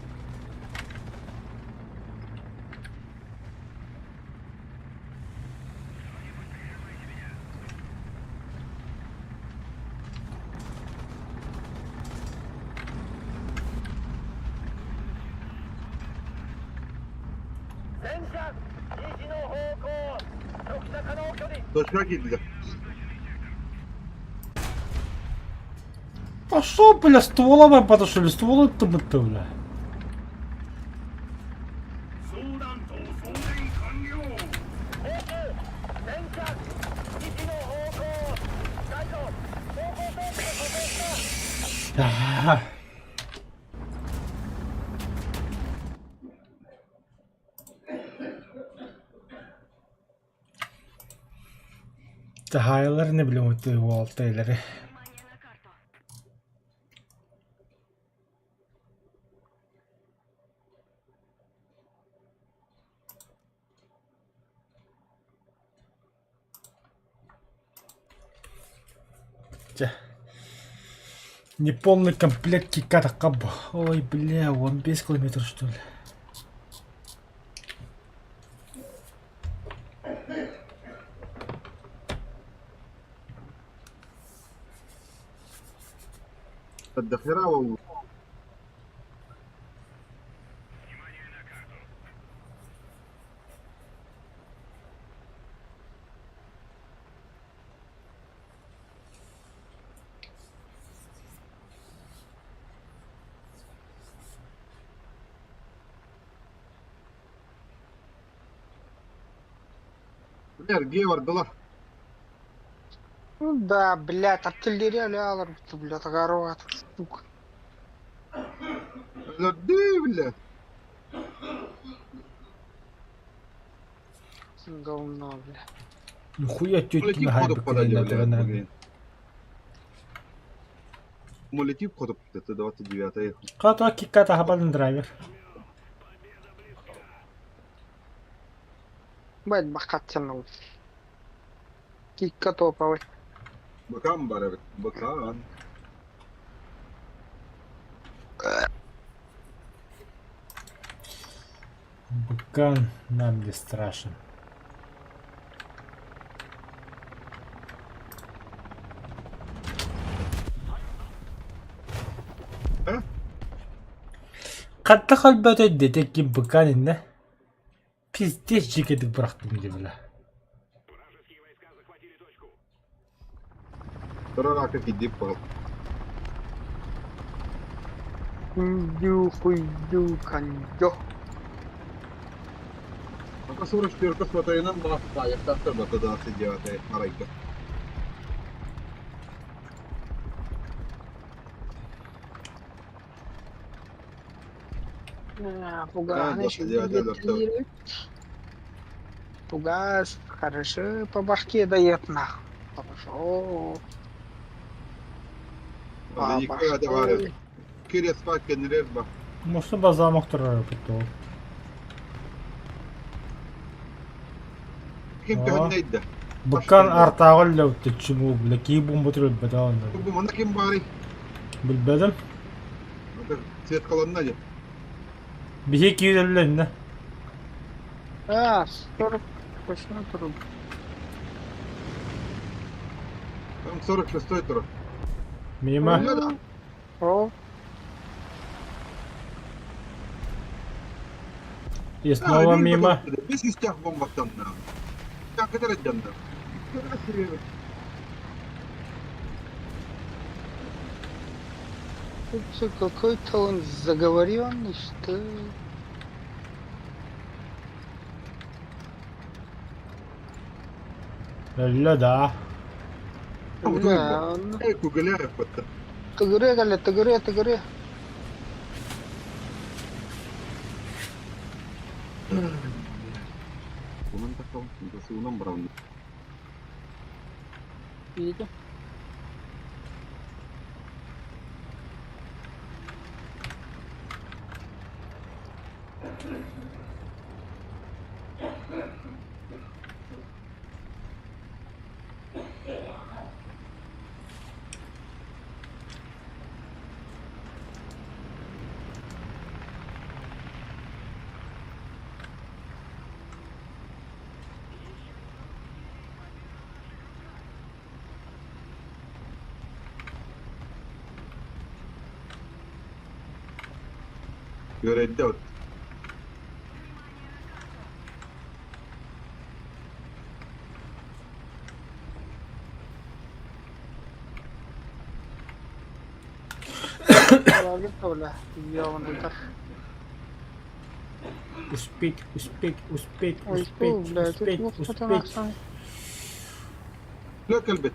Speaker 3: Точка киирдилэр.
Speaker 2: Пошел, бля, ствола подошли, стволы ты бля. Таһаайалар не билем уолтайлары. Чэ. Неполный комплект киката. Ой, бля, он 5 километров, что ли?
Speaker 3: Дохера ол. Бля, где бардылар?
Speaker 1: Ну да, блядь, артиллерия лялар, блядь, огород, сука.
Speaker 3: Өлөрдүү, бля.
Speaker 1: Говно, бля.
Speaker 2: Нихуя тетки
Speaker 3: Улети
Speaker 2: на
Speaker 3: входу
Speaker 2: хайбе
Speaker 3: подали,
Speaker 2: на
Speaker 3: бля.
Speaker 2: ТВ.
Speaker 3: Блин. Улети входу, это 29-е.
Speaker 2: Ката киката хабалын драйвер.
Speaker 1: Бать, бахаттянул. Кикка топовый.
Speaker 3: Бакан бар, бакан.
Speaker 2: Быкан нам не страшен.
Speaker 3: А?
Speaker 2: Хатта халбата дете ки быкан инне. Пиздец жекедик бырахтым деп бля.
Speaker 3: Рака кидип пал.
Speaker 1: Индю, хуйдю, кондё.
Speaker 3: Пока 44 смотринан баха, я так бата 29-е, арайка.
Speaker 1: Пуган еще
Speaker 3: 29
Speaker 1: Пугас хорошо по башке дает нах. Хорошо. По башке.
Speaker 3: Кирес факен рерба.
Speaker 2: Мусы базамок турар бит.
Speaker 3: Ким төхөннейді.
Speaker 2: Быкан артагыл ләүтте чуму бля ки бомба турып бетон.
Speaker 3: Бу мана ким бары?
Speaker 2: Билбедим.
Speaker 3: Цвет колонна де.
Speaker 2: Биһи киирелленне.
Speaker 1: А, 48 труп.
Speaker 3: Там 46-й тур.
Speaker 2: Мимо.
Speaker 3: Да.
Speaker 1: О,
Speaker 2: И снова мимо.
Speaker 3: Без истях бомба там на. Как это радянда?
Speaker 1: тут какой-то он заговоренный, что ли?
Speaker 2: Ля да.
Speaker 1: Да, он...
Speaker 3: Эй, кугаляев это.
Speaker 1: Тыгыре, галя, тыгыре, тыгыре.
Speaker 3: Унан такал, унан брал.
Speaker 1: Видите?
Speaker 3: Үөрэйдэ от.
Speaker 2: Успеть, успеть, успеть,
Speaker 1: Ой,
Speaker 2: успеть,
Speaker 1: бля, тут
Speaker 2: успеть,
Speaker 1: лук
Speaker 2: успеть.
Speaker 3: Лө кэлбит.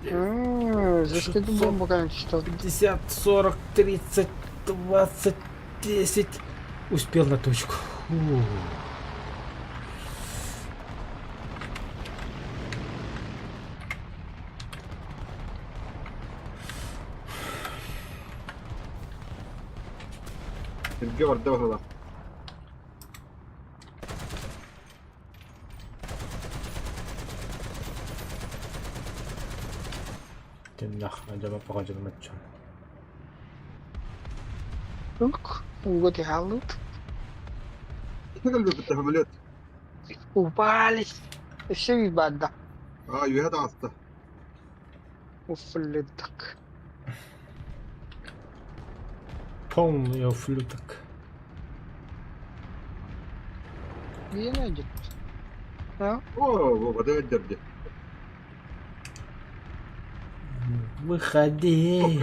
Speaker 1: За что ты бомбу, конечно,
Speaker 2: 50, 40, 30, 20, 10. Успел на точку. Фу.
Speaker 3: Сиргэ барда баһылаах.
Speaker 2: Тиннах, адьаба паҕадьылымачча.
Speaker 1: Ууга түһэллит.
Speaker 3: Ити кэлбиппит самолет.
Speaker 1: Упались. Өссө биир баарда.
Speaker 3: Аа, үөһэ таҕыста.
Speaker 1: Уфлюток.
Speaker 2: Полный ufлюток.
Speaker 1: Где найдет? А?
Speaker 3: О, вода өйдөрдө.
Speaker 2: Выходи.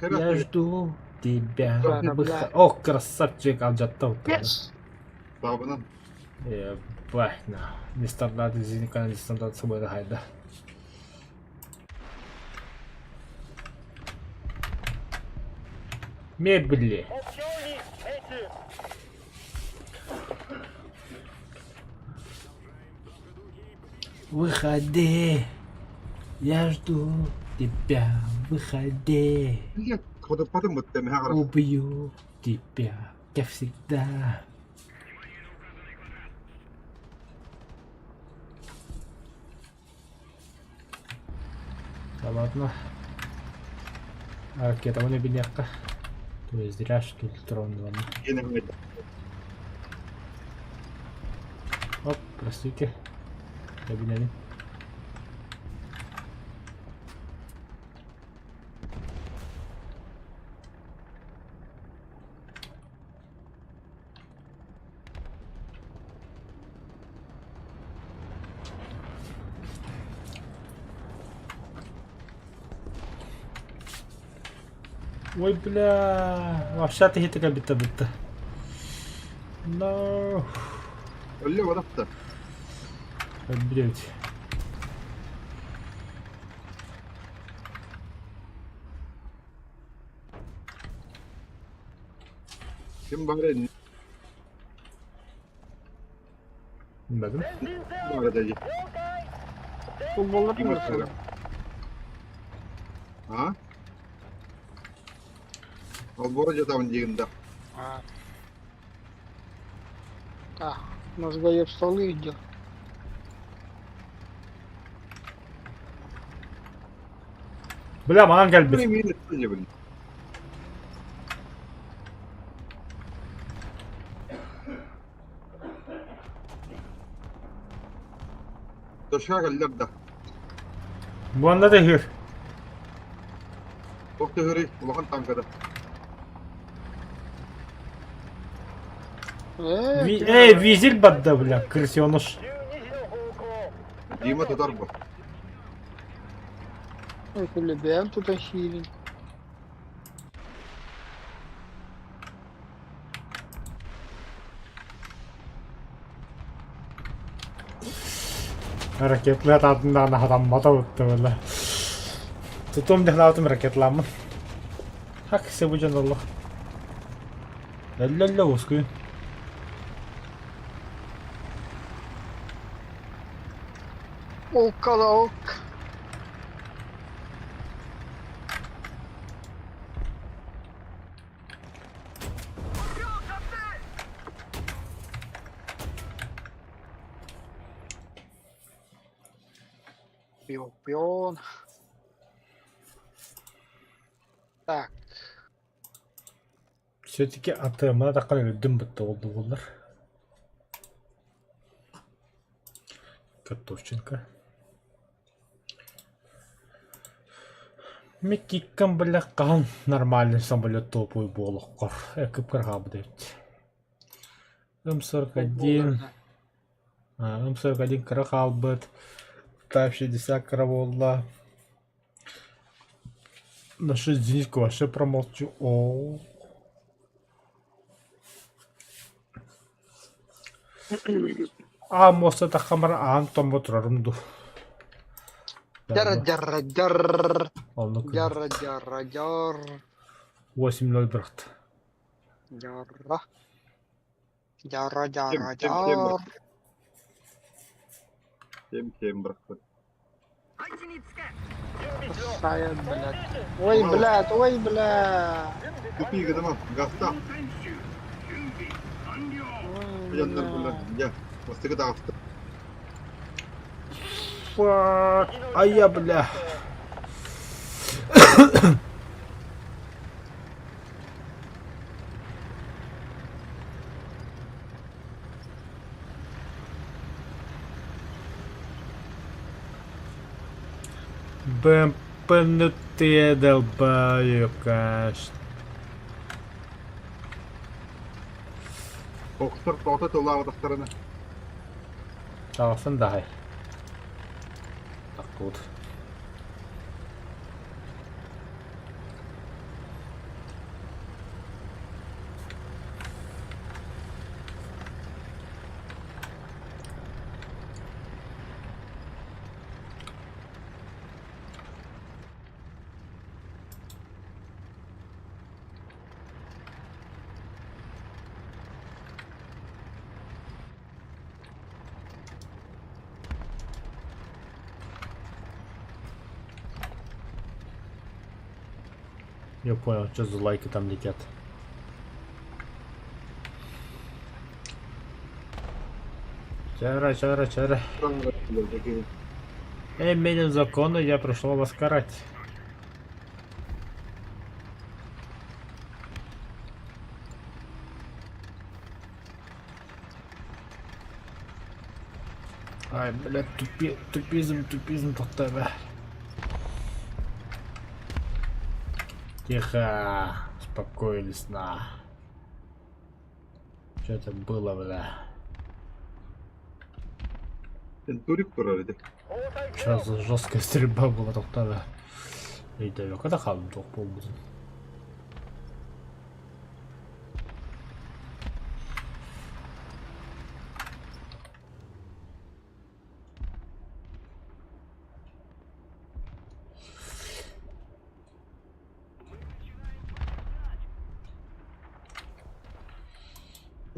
Speaker 2: Я жду тебя. Выход... О, красавчик, алдьатта
Speaker 1: Yes.
Speaker 3: Табынан.
Speaker 2: Ебать, на. Нестандарт, извини, нестандарт с собой хайда. Мебели. Выходи. Я жду тебя. Выходи.
Speaker 3: Ходоппатын бытта мэһэ харах.
Speaker 2: Убью тебя, как всегда. Да ладно. Ракета не бедняка. То есть зря что ли тронула. Оп, простите. Кабинет. Ой, бля. Вообще ты хитро бита бита. No.
Speaker 3: Өллө барахта.
Speaker 2: Блять.
Speaker 3: Ким бары
Speaker 2: Bilmedim.
Speaker 3: бары деді.
Speaker 1: Футболлар
Speaker 3: Ким
Speaker 1: mı?
Speaker 3: бар? А? Албора жатамын дегенде.
Speaker 1: А. Так, мозгоеб столы идет.
Speaker 2: Бля, манан кэлбит.
Speaker 3: Мен блин. Тошка кэллэр да.
Speaker 2: Буанна да хыр.
Speaker 3: Ох төһөрүй улахан танкада.
Speaker 2: Эй, визель бадда, бля, крысёныш.
Speaker 3: Дима тутар бу.
Speaker 1: Бэм тут хилин.
Speaker 2: Ракетлар адынан адаммата бутта бля. Тутум дехлаутум ракетламын. Хак себу жан Аллах. Эллелле ускуй.
Speaker 1: Около ок. Пион. Так.
Speaker 2: Все-таки АТМ такая өлдüm бітті oldu bunlar. Котовченко. Миккиккам бля хаһан нормальный самолет топовый буолуоххор кып-кыра хаалбыт эбит. М41, М41 кыра хаалбыт, Type 60 кыра буолла. Нашу единичку вообще промолчу. О. Аа муоста таххамар аан томбо турарым дуу.
Speaker 1: Дьар дьар дьар
Speaker 2: Оннук
Speaker 1: дьар дьар дьар
Speaker 2: 8-0 бырахта.
Speaker 1: дьарра дьарра дьарра
Speaker 3: Кем, кем, кем
Speaker 1: дьар
Speaker 3: Кем кем бырахпыт.
Speaker 1: Сайын, блядь. Ой, блядь, ой, блядь.
Speaker 3: Тупи гыныма, гаста.
Speaker 1: Ой,
Speaker 3: Дьоннор
Speaker 1: блядь.
Speaker 3: булла. Дьэ, бастакы таҕыста.
Speaker 2: Fuck. Ай бля. БМП долбоёбка.
Speaker 3: Бокстар тоҕото тыллаабатахтарына.
Speaker 2: Таҕыстын даһай. Тахтыбыт. Я понял, что за лайки там летят. Чара, чара, чара. Именем закона я пришел вас карать. Ай, блядь, тупи, тупизм, тупизм тебе. Тихо, успокоились на. Что это было, бля?
Speaker 3: Турик турар ити.
Speaker 2: Что за жесткая стрельба была тоқтады. Өйдөбөккө да хаалым туох буолбутун.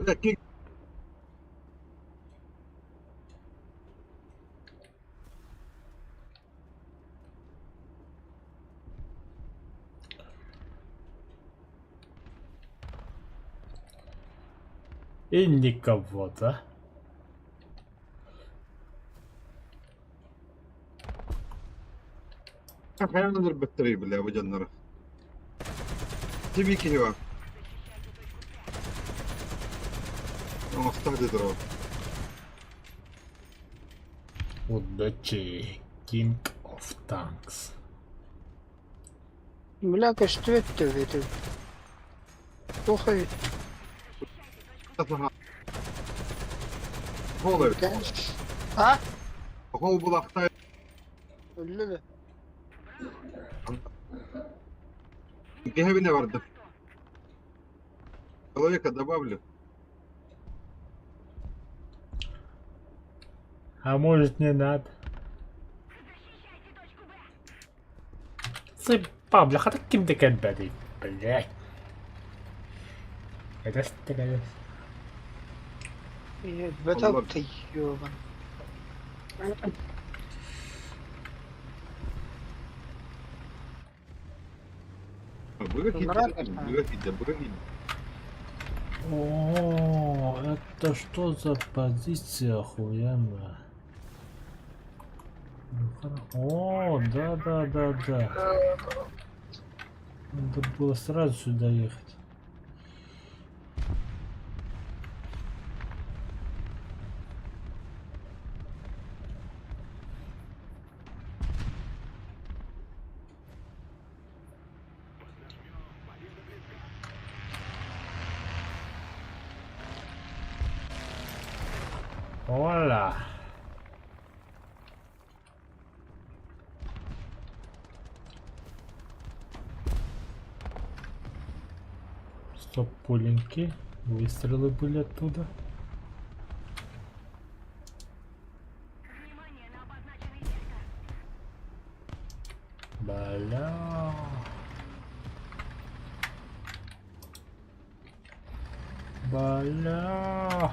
Speaker 3: Бля, кик.
Speaker 2: И никого, да?
Speaker 3: Хайаан өлөрбөттөрүй, бля, бу дьоннору. Тиби киһи бар. Оҥостох дии
Speaker 2: Удачи, King of Tanks.
Speaker 1: Бля, көстүбэт төбөтө. Туох эбит?
Speaker 3: Хол эбит.
Speaker 1: А?
Speaker 3: Хол булахтай.
Speaker 1: Өллө да.
Speaker 3: Киһибине барды. Человека добавлю.
Speaker 2: А может, не надо? Сыпа, бляха, таким ты кэлбэтий, блядь. Это ж ты.
Speaker 1: Бэтэ ты ёбан.
Speaker 3: Быга
Speaker 1: Нравится?
Speaker 3: киирдэ, быга киирдэ, быга киирдэ.
Speaker 2: О, это что за позиция охуенная? Ну, О, да. Надо было сразу сюда ехать. Оля. Стоп, пуленьки. Выстрелы были оттуда. Бля. Бля.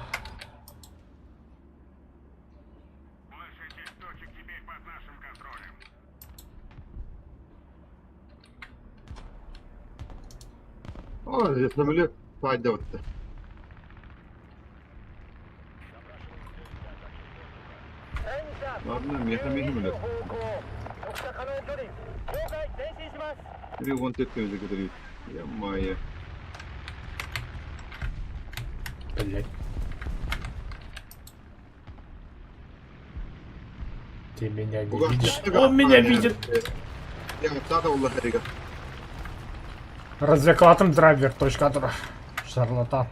Speaker 3: О, самолет пойдет. Ладно, меха меха меха. Вон ты Я майя.
Speaker 2: Блять. Ты меня не видишь. Он меня видит. Развлеклатым драйвер. Точка Шарлатан.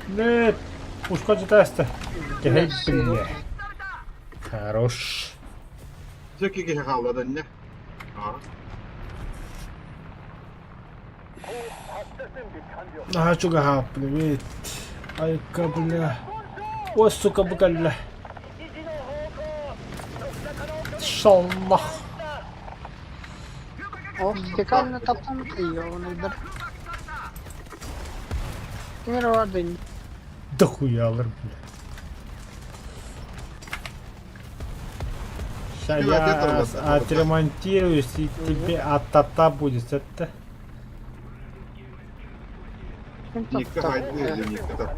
Speaker 2: Нет, ушкоджи теста. Бля. Хорош. А, чуга, привет. Айка, бля. Ой, сука, бля. Шел нах.
Speaker 1: О, фекально таптан ёбаный. Кимер барды.
Speaker 2: Да хуялар, бля. Сейчас я отремонтируюсь и тебе а-та-та будет это.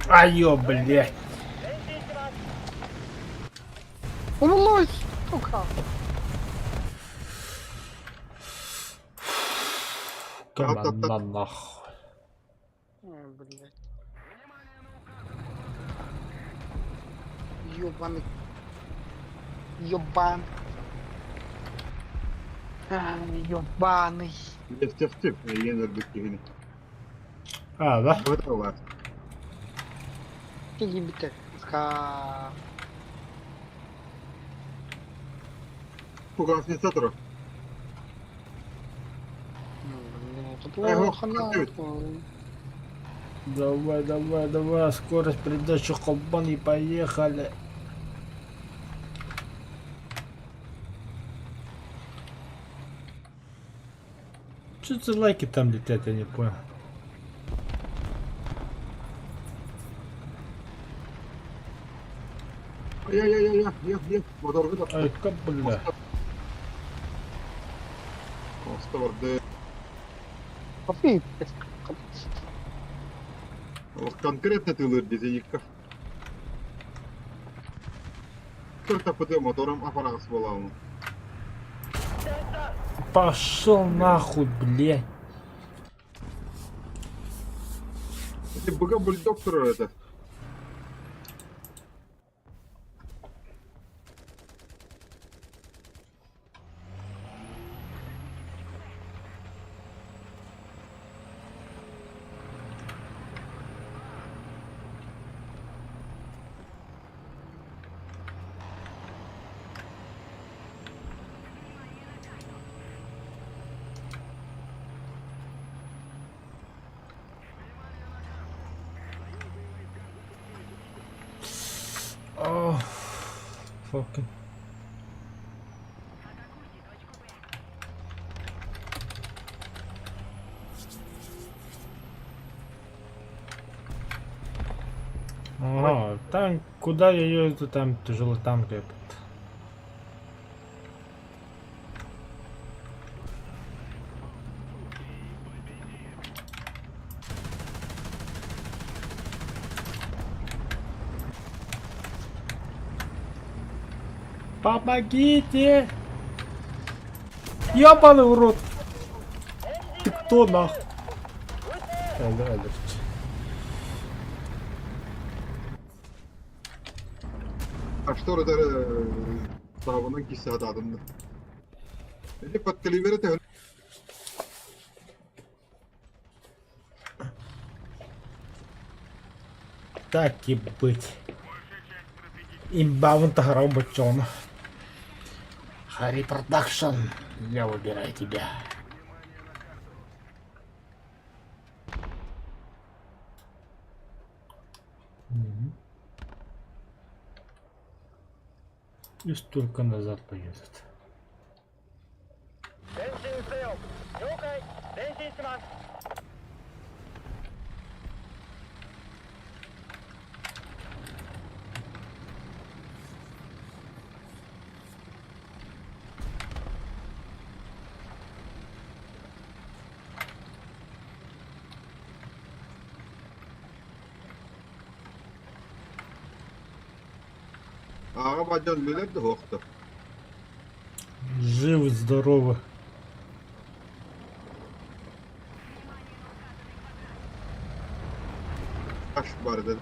Speaker 2: Айо, блядь.
Speaker 1: Умлой, сука.
Speaker 2: Команда нахуй.
Speaker 1: Блядь. Ёбаный. Ёбан. Ёбаный.
Speaker 2: А, да?
Speaker 1: Плохо нахуй.
Speaker 2: Давай, давай, давай, скорость передачи колбан и поехали. Что за лайки там летят, я не понял. Ай, как бля.
Speaker 3: Конкретно ты лыр дизеникка. Только мотором аппарат свалал.
Speaker 2: Пошел нахуй, блядь.
Speaker 3: Это БГ бульдог это.
Speaker 2: Oh, fucking. Ага, там, куда я еду, там тяжелый танк этот. Помогите! Ёбаный в рот! Ты кто нах?
Speaker 3: А что это саабынан киирсэ сатаатым да. Ити подкаливер төһө
Speaker 2: Так и быть. Имбабын таһарабын боччоҕуна. Хари Продакшн, я выбираю тебя. И столько назад поедет.
Speaker 3: Ааҕа баадьан үлэлэр да суохтар.
Speaker 2: Живы, здоровы.
Speaker 3: Аш барды.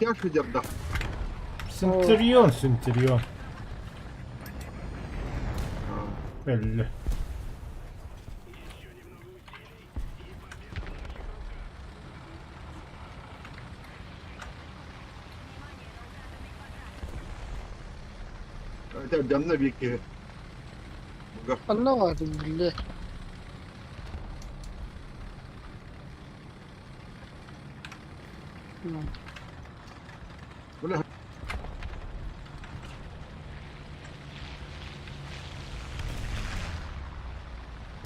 Speaker 3: Тяж дьарда.
Speaker 2: Центурион, Центурион. Өллө.
Speaker 3: Дьанна биир киһи.
Speaker 1: Онно баар биллэ.
Speaker 3: Бля.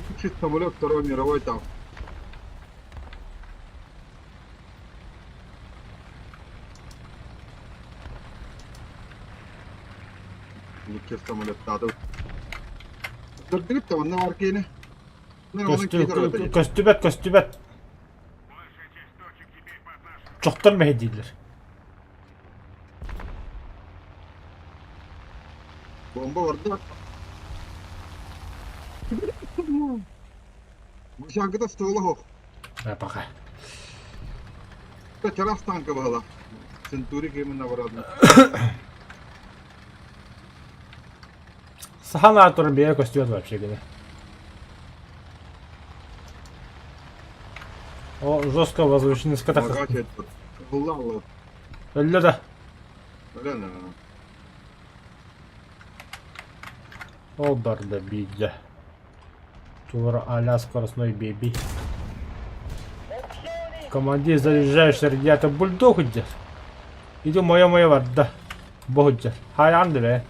Speaker 3: Лучший самолет Второй мировой там. Лучший самолет надо. Көрдүгүт да онно бар киини.
Speaker 2: Көстүбэт, көстүбэт. Чохтор мэһэйдииллэр.
Speaker 3: Бомба барда. Мышанкыта ствола хоқ.
Speaker 2: А пока.
Speaker 3: Чараас танка баһыла. Центурик именно барадым.
Speaker 2: Сахан аатырын бэйэ көстүбэт вообще гына. О, жестко возвышенный скотах. Өллө да. Ол барда биирдэ. Тура а-ля скоростной беби. Командир заряжаешь радиатор бульдог идет. Иди мое-мое барда. Бу сылдьар. Хайаан да бээ.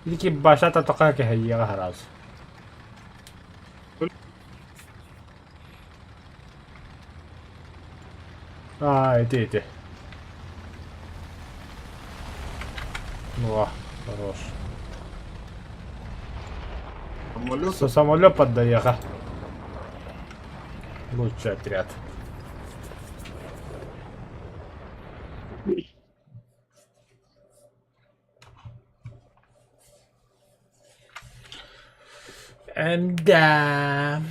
Speaker 2: Ити башата тока кэһэйиэҕэ сразу. А, ити ити. Ну, а, хорош.
Speaker 3: Самолет.
Speaker 2: Со самолет поддаеха. Лучший отряд. М-да.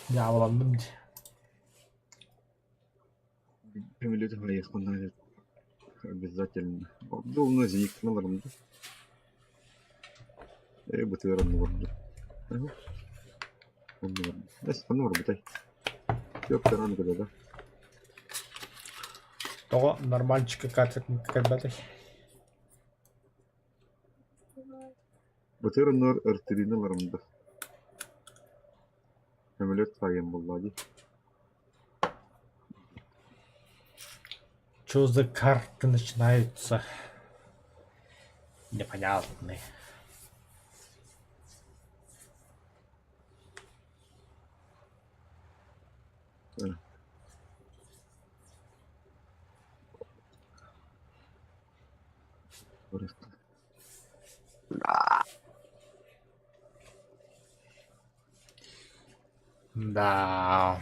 Speaker 2: Дьаабыланным дии.
Speaker 3: Обязательно. Абдул Зик, ну Э, бытыыран олордо. Эс, ханна барбытай? Түөрт гына да.
Speaker 2: Тоҕо нормальчика картатын кэлбэтэй?
Speaker 3: Бытыыр оннугар артиллерияны ыларым да. Көмөлөт саайан буоллаа дии.
Speaker 2: Что за карты начинаются? Непонятные. Да.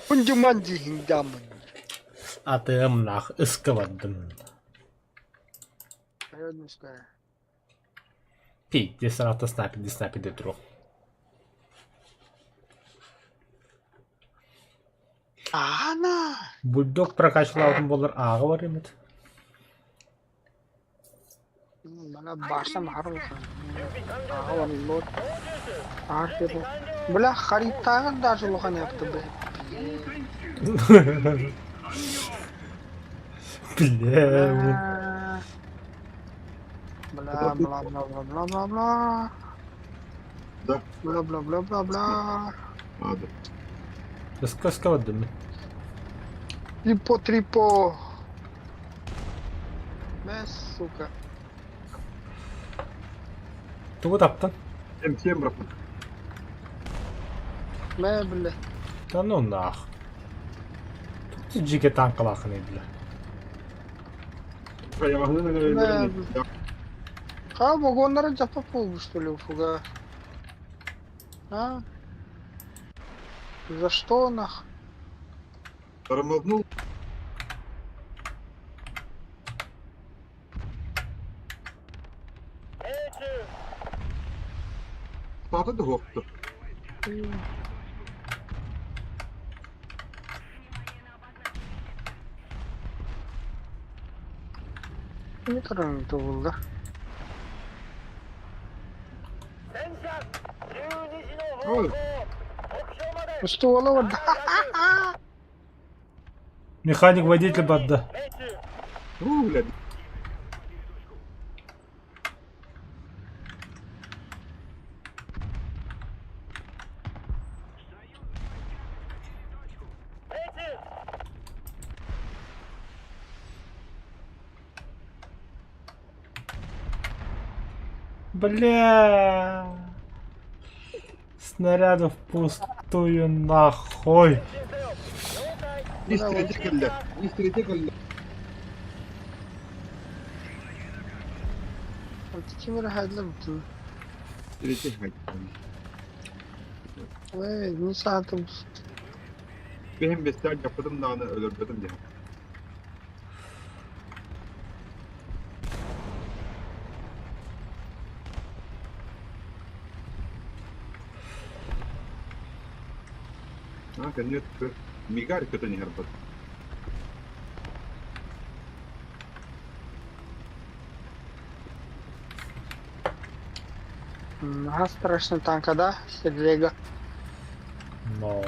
Speaker 1: Ундьуман диһин дамын.
Speaker 2: Атыым нах ыска бардым.
Speaker 1: Серединская.
Speaker 2: Пиздец, сарата снайпер, снайпер туруох.
Speaker 1: Ана!
Speaker 2: Бульдог прокачалаабытым буоллар ааҕа бар эмит.
Speaker 1: Бля, башня махарылхан. Ааҕа барыллыат. Аар Бля, хариттааҕар даже улахан япты, бля.
Speaker 2: Бля.
Speaker 1: Бля, бла бла бла бла бла бла.
Speaker 3: Да.
Speaker 1: Бла бла бла бла бла.
Speaker 3: Ада.
Speaker 2: Ыска-ыска бардым мин.
Speaker 1: Трипо трипо. Мэ, сука.
Speaker 2: Тугу таптан?
Speaker 3: М7 брат.
Speaker 1: Мэ, бля.
Speaker 2: Да ну нах. Тут дьигэ танкалаахыный бля.
Speaker 1: Мэ, Ха, вагоннары жаппап буолбут, что ли, фуга? А? За что нах?
Speaker 3: Тормознул. Саата да хуохтур.
Speaker 1: Не туран булла.
Speaker 3: Ой,
Speaker 1: Устуола барда.
Speaker 2: Механик-водитель барда.
Speaker 3: у, блядь.
Speaker 2: Бля. Снарядов пустую нахуй.
Speaker 3: Истрете кэллэ. Истрете кэллэ.
Speaker 1: Ким эрэ хайдла бүтүн.
Speaker 3: Третий хайт.
Speaker 1: Эй, не саатым.
Speaker 3: Бэһин бэстээх дьаппытым даҕаны өлөрбөтүм диэн. А, конечно, мигарь көтөн иһэр бат.
Speaker 1: Ага, страшный танка, да? Серега.
Speaker 2: Но.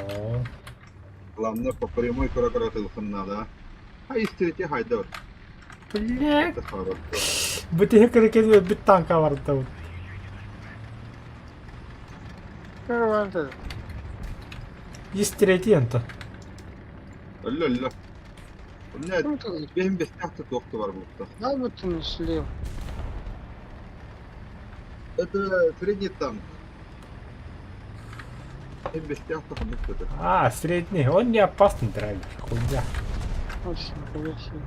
Speaker 3: Главное, по прямой көрө-көрө надо, а. А истрете хайда.
Speaker 2: Бля.
Speaker 3: Это хорошо.
Speaker 2: Бытыһы кырыкет бит танка барда.
Speaker 1: Первый
Speaker 2: Есть третий энто.
Speaker 3: Өллө, өллө. Мына
Speaker 1: Ким тут?
Speaker 3: бэһин бэстээх туохту бар буолта.
Speaker 1: Да, бүтүн слив.
Speaker 3: Это средний танк. Бэһин бэстээх тахамыт это.
Speaker 2: А, средний. Он не опасный драйвер. Хуйня.
Speaker 1: Очень красиво.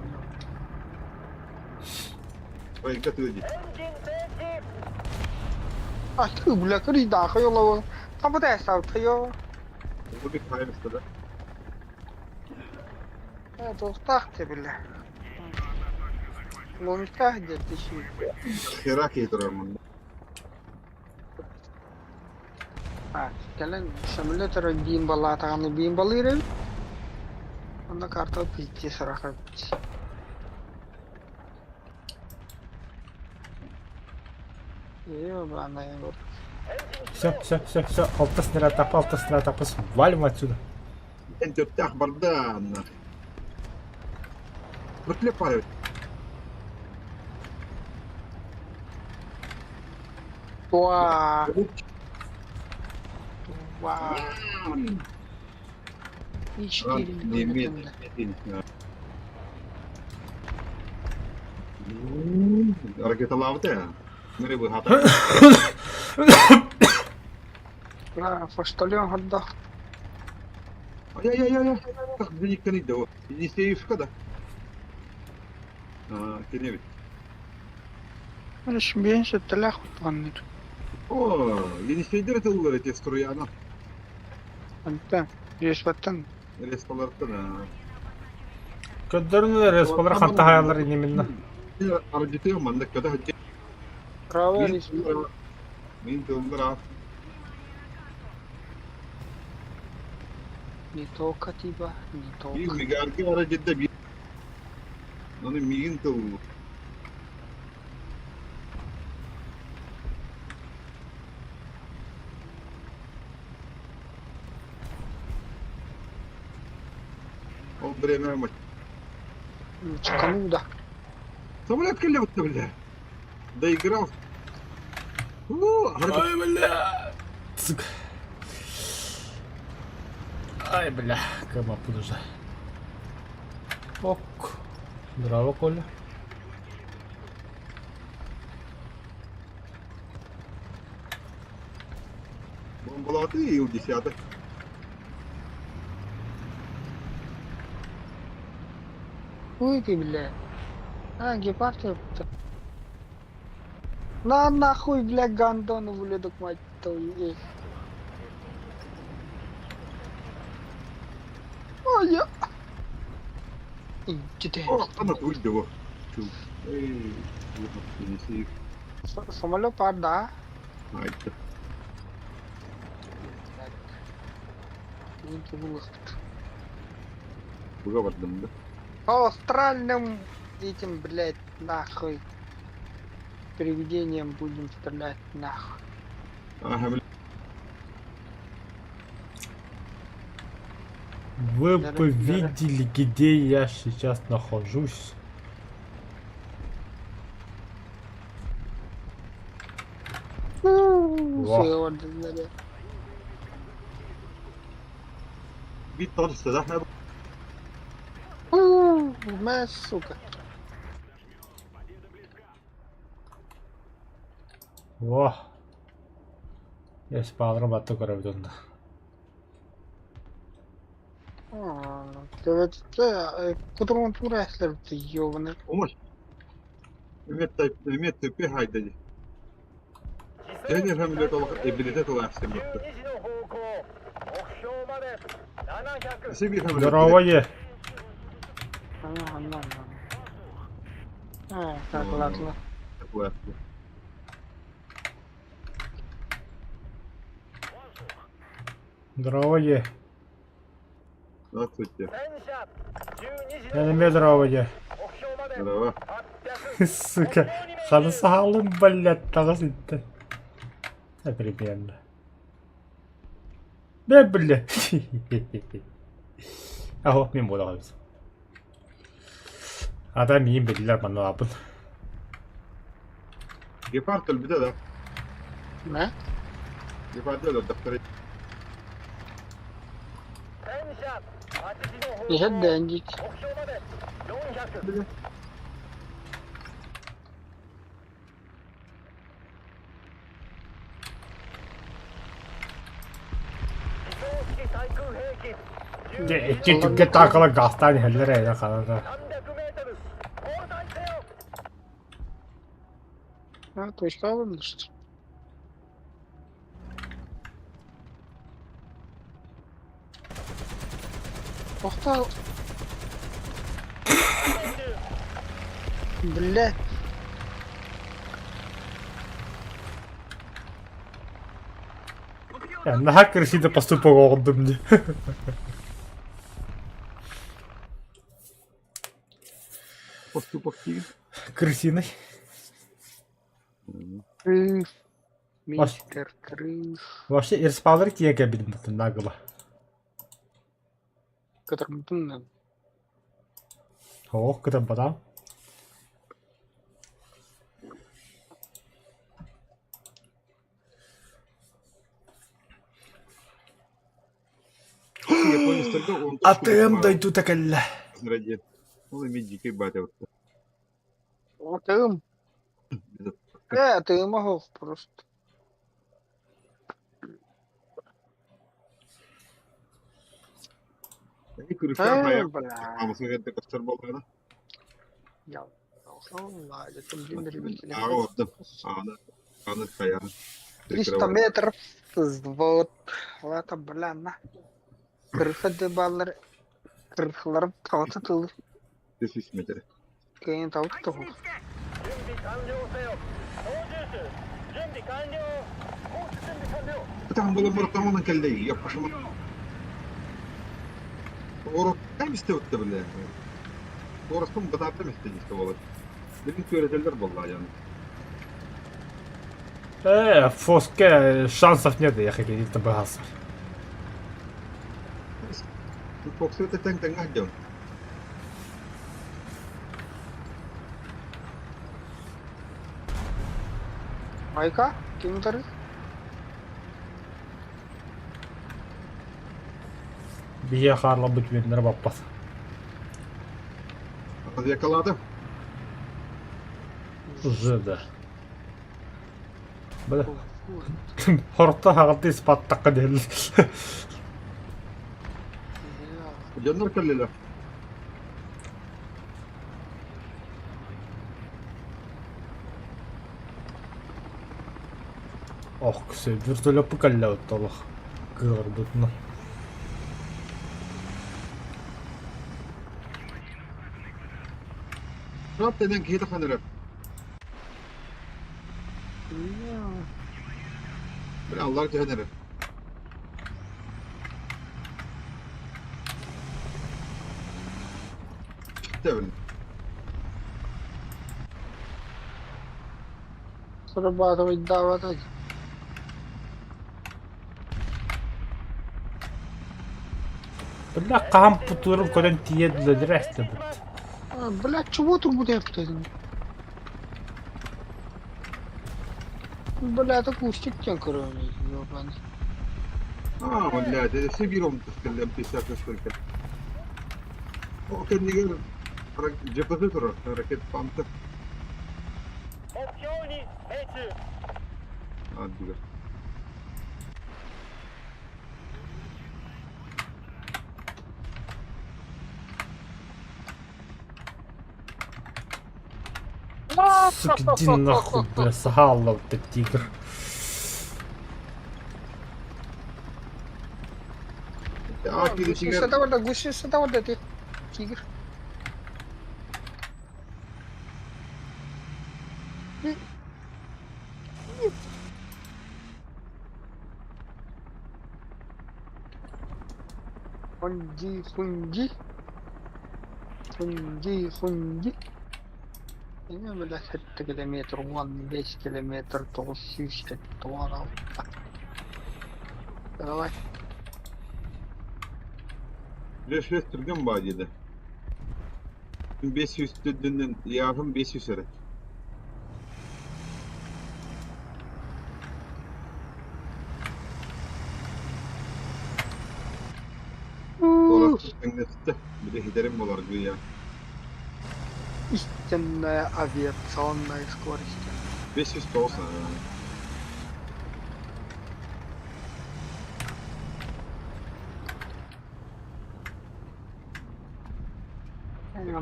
Speaker 3: Ой, как люди.
Speaker 1: А ты, бля, кырый да, хайоло. 他不带手，他有。
Speaker 3: Рубик Хаймста, да?
Speaker 1: Э, туохтаах бля. Ломиктаах диэт иши.
Speaker 3: Хера кейтер манна.
Speaker 1: А, кэлэн самолетер биин баллаатаҕына биин балыыр эбит. Онно карта пиздец ыраах эбит. Ебаная вот.
Speaker 2: Все, все, все, все. Алта снаряд тапа, алта снаряд тапа. Валим отсюда.
Speaker 3: Эн төрттээх барда анна. Бүтле пары.
Speaker 1: Уа, уа. И четыре
Speaker 3: Не имеет. Ракеталаабыта. Мэри быһата.
Speaker 1: Да, фаштален хордох.
Speaker 3: Ай-яй-яй-яй. Так, биликкани да. Енисеевка да. А, кенебит.
Speaker 1: Мин биэн сөптөлөөх куттанныр.
Speaker 3: О, Енисейдер этыллар эти струяна.
Speaker 1: Антан, Респаттан.
Speaker 3: Респалартан.
Speaker 2: Көддөрүн респалар ханта хаялар именно.
Speaker 3: Ардьытыах маннык көтө сылдьар.
Speaker 1: Правая
Speaker 3: Мин
Speaker 1: республика.
Speaker 3: мин тылбар аах.
Speaker 1: Не только типа, не
Speaker 3: Биир
Speaker 1: только.
Speaker 3: мигарга аралдьытта биир ону миигин тыллуур. Ол время
Speaker 1: Чеканул, да.
Speaker 3: Самолет кэллэбит бля. Доиграл. Ну,
Speaker 2: Ай, бля. Сука. Ай, бля, кыаммаппын уже. Ок. Здорово, Коля.
Speaker 3: Бомбалааты ил десятый.
Speaker 1: Хуй ты, бля. А, гепард, ёпта. На нахуй, бля, гандон, ублюдок, мать твою. Эй. Ой, я... Иди
Speaker 3: О, ана туйдего. Эй, принеси.
Speaker 1: Самолет пар, да?
Speaker 3: Айта. Буга бардым да.
Speaker 1: По астральным этим, блядь, нахуй. Привидением будем стрелять, нахуй.
Speaker 3: Ага, бля.
Speaker 2: Вы бы видели, где я сейчас нахожусь. Во.
Speaker 3: Bir tanışsa
Speaker 1: Мэ, сука.
Speaker 2: Во. Я спалрым батты көрөбүт онда.
Speaker 1: Кудрон тураслер, ты ёбаный.
Speaker 3: Омар. Эмиэ тэппи хайда дии. Тренер хамилет олох эбилитет улаахсын баппыт. Өссө биир хамилет
Speaker 2: Здорово, е.
Speaker 1: А, так, ладно.
Speaker 3: улаахсын.
Speaker 2: Здорово, е.
Speaker 3: Здравствуйте.
Speaker 2: Я эмиэ здорово, е.
Speaker 3: Здорово.
Speaker 2: Сука. Ханы саалым, блядь, таҕыс иттэ. Да, примерно. Бля, бля. Аһо, мин буолаҕабыз. Ата миин биллэр манналаабын.
Speaker 3: Гепард өлбүтэ да?
Speaker 1: Мэ?
Speaker 3: Гепарды өлөрдөхтөрө.
Speaker 1: Иһэр дэндик.
Speaker 2: Дьэ, икки түргэн таакала гаастаан иһэллэр ээ ханата.
Speaker 1: А, точка что? Тохтоо. Блядь.
Speaker 2: Наһаа крысиный поступок оҥордум дии.
Speaker 3: Поступок тиийэн.
Speaker 2: Крысиный.
Speaker 1: Крыс. Мистер Крыс.
Speaker 2: Вообще ирспалары тиийэн кэлбитим нагло.
Speaker 1: Которым
Speaker 2: Ох, кытарбатам.
Speaker 3: Японецтарга он
Speaker 2: Атыым дойдута кэллэ.
Speaker 3: диэн. Ол эмиэ дьиикэй баатабыт.
Speaker 1: Атым. Ты могу просто.
Speaker 3: Крыша
Speaker 1: Э,
Speaker 3: хайа.
Speaker 1: бля.
Speaker 3: Амасы кэнтэ көстөр буоллаҕына.
Speaker 1: Я.
Speaker 3: Ааҕа ордум. Ааны ааны хайаан.
Speaker 1: 300 метров. Вот. Это, бля, на. Крыша дебаллар. Крышаларым талты тылы.
Speaker 3: 300 метр.
Speaker 1: Кыйын талты тоҕу.
Speaker 3: Там было бортомонан кэллэ, я пошел. Куораттан истэбиттэ бile. Куораттан бытааттан истэ буолар. Билин түөрэтэллэр буоллаа дьон.
Speaker 2: Фоске шансов нет ехать, это быһаасар.
Speaker 3: Фоксу тэҥ тэҥҥэ дьон.
Speaker 1: Айка, ким утары?
Speaker 2: Биһиэ хаарлабыт үөннэрэ баппат.
Speaker 3: Развекалаатым.
Speaker 2: Уже да. Бля. Хорто хаҕалты испаттахха диэн.
Speaker 3: Дьоннор кэллилэр.
Speaker 2: Ох, вертолеппу кэллэбит олох кыаҕырбытына.
Speaker 3: Рап дэнэн киһи тахсан эрэр. Бля, аллар түһэн эрэр. Тэбил.
Speaker 1: Срабатывать давать.
Speaker 2: Бля, хаһан путуурун көрөн тиийэ дылы эстибит.
Speaker 1: Блядь, чего тут будет Бля, это кустик тем кроме, ёбаный.
Speaker 3: А, блядь, это все берем, так 50 столько. О, кэннигэр ДПЗ турар, ракет памта. Ардыгар.
Speaker 2: Сука, иди нахуй, бля, саһааллабыт тигр.
Speaker 3: А, кииритигэр
Speaker 1: Гусеница вот это тигр. Хунди, хунди. Хунди, хунди. Эмиэ бля сэттэ километр, 15 километр, 976. Давай.
Speaker 3: Леш түргэн баа диэтэ. 500 төрдүнэн яаһым 500 эрэ. Куораттан били хитэрим болар гыйа.
Speaker 1: Истинная авиационная скорость.
Speaker 3: 590.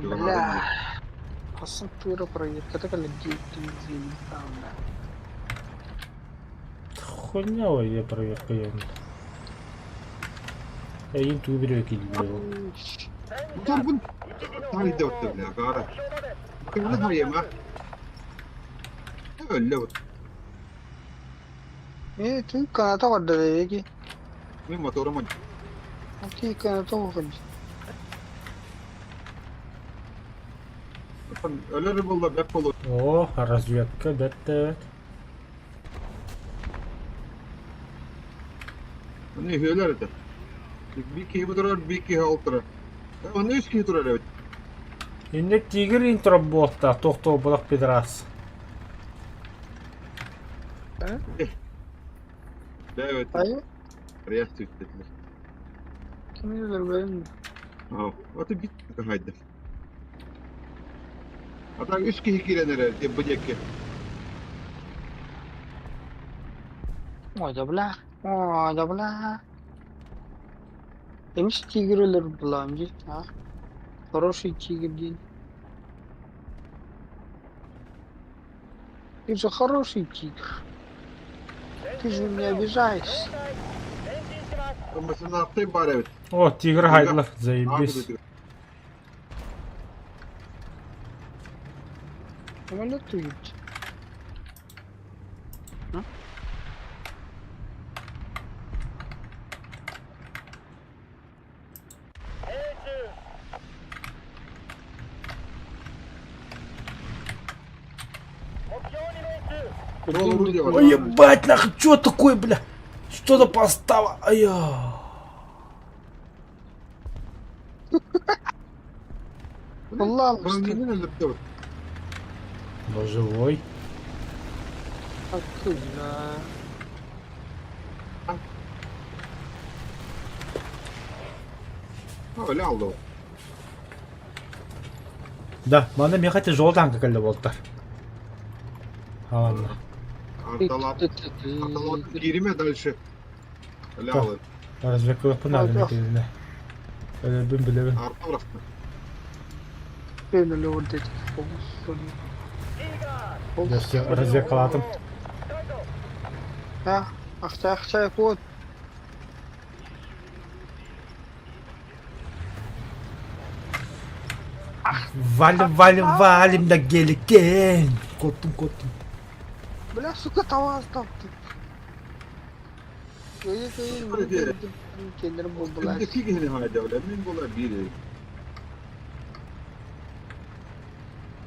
Speaker 1: Бля. Хасан тура проверка, так ли там, да.
Speaker 2: Хуйня я проверка я. Эйин тугу билбэт киирдилэр
Speaker 3: Торбун тайда отта бля гара. Кымны хайема. Өллө вот.
Speaker 1: Э, ты каната барда деги.
Speaker 3: Мин моторум
Speaker 1: Ты каната уходи.
Speaker 3: Өлөр буолла бэк болу.
Speaker 2: О, разведка бэрт
Speaker 3: Оны үһүөлэр этэ. Биир киһи турар, биир киһи ол турар. Оны үс киһи турар эбит.
Speaker 2: Иннэ тигр интро буолта тохтоо пидорас.
Speaker 3: Да, evet.
Speaker 1: Айы,
Speaker 3: Реакция түттетилер.
Speaker 1: ким өлөр
Speaker 3: Аа, аты бит хайда. Ата үс киһи киирэн эрэр диэн бу диэки.
Speaker 1: Ой, да бля. Ой, да бля. Эмис тигр өлөр булам ди, а? Хороший тигр день. Ты же хороший тигр. Ты же не обижаешься.
Speaker 3: Масынаахтай баар эбит.
Speaker 2: О, тигр хайдылар, заебись.
Speaker 1: Самолет туйут.
Speaker 2: Ой, ебать, нахуй, что такое, бля? Что за постава? Ай-я. Но живой.
Speaker 1: Откуда?
Speaker 2: Да, манна миэхэ тяжело танка кэллэ буолтар. Ладно.
Speaker 3: Кииримэ дальше.
Speaker 2: Разведкалыахпын наада мэтиилинэ. Өлөрбүн билэбин. Разведкалаатым.
Speaker 1: Ахча ахча куот.
Speaker 2: Валим, валим, валим на гелике. Куоттум, куоттум.
Speaker 1: Бля, сука, табаас таптым.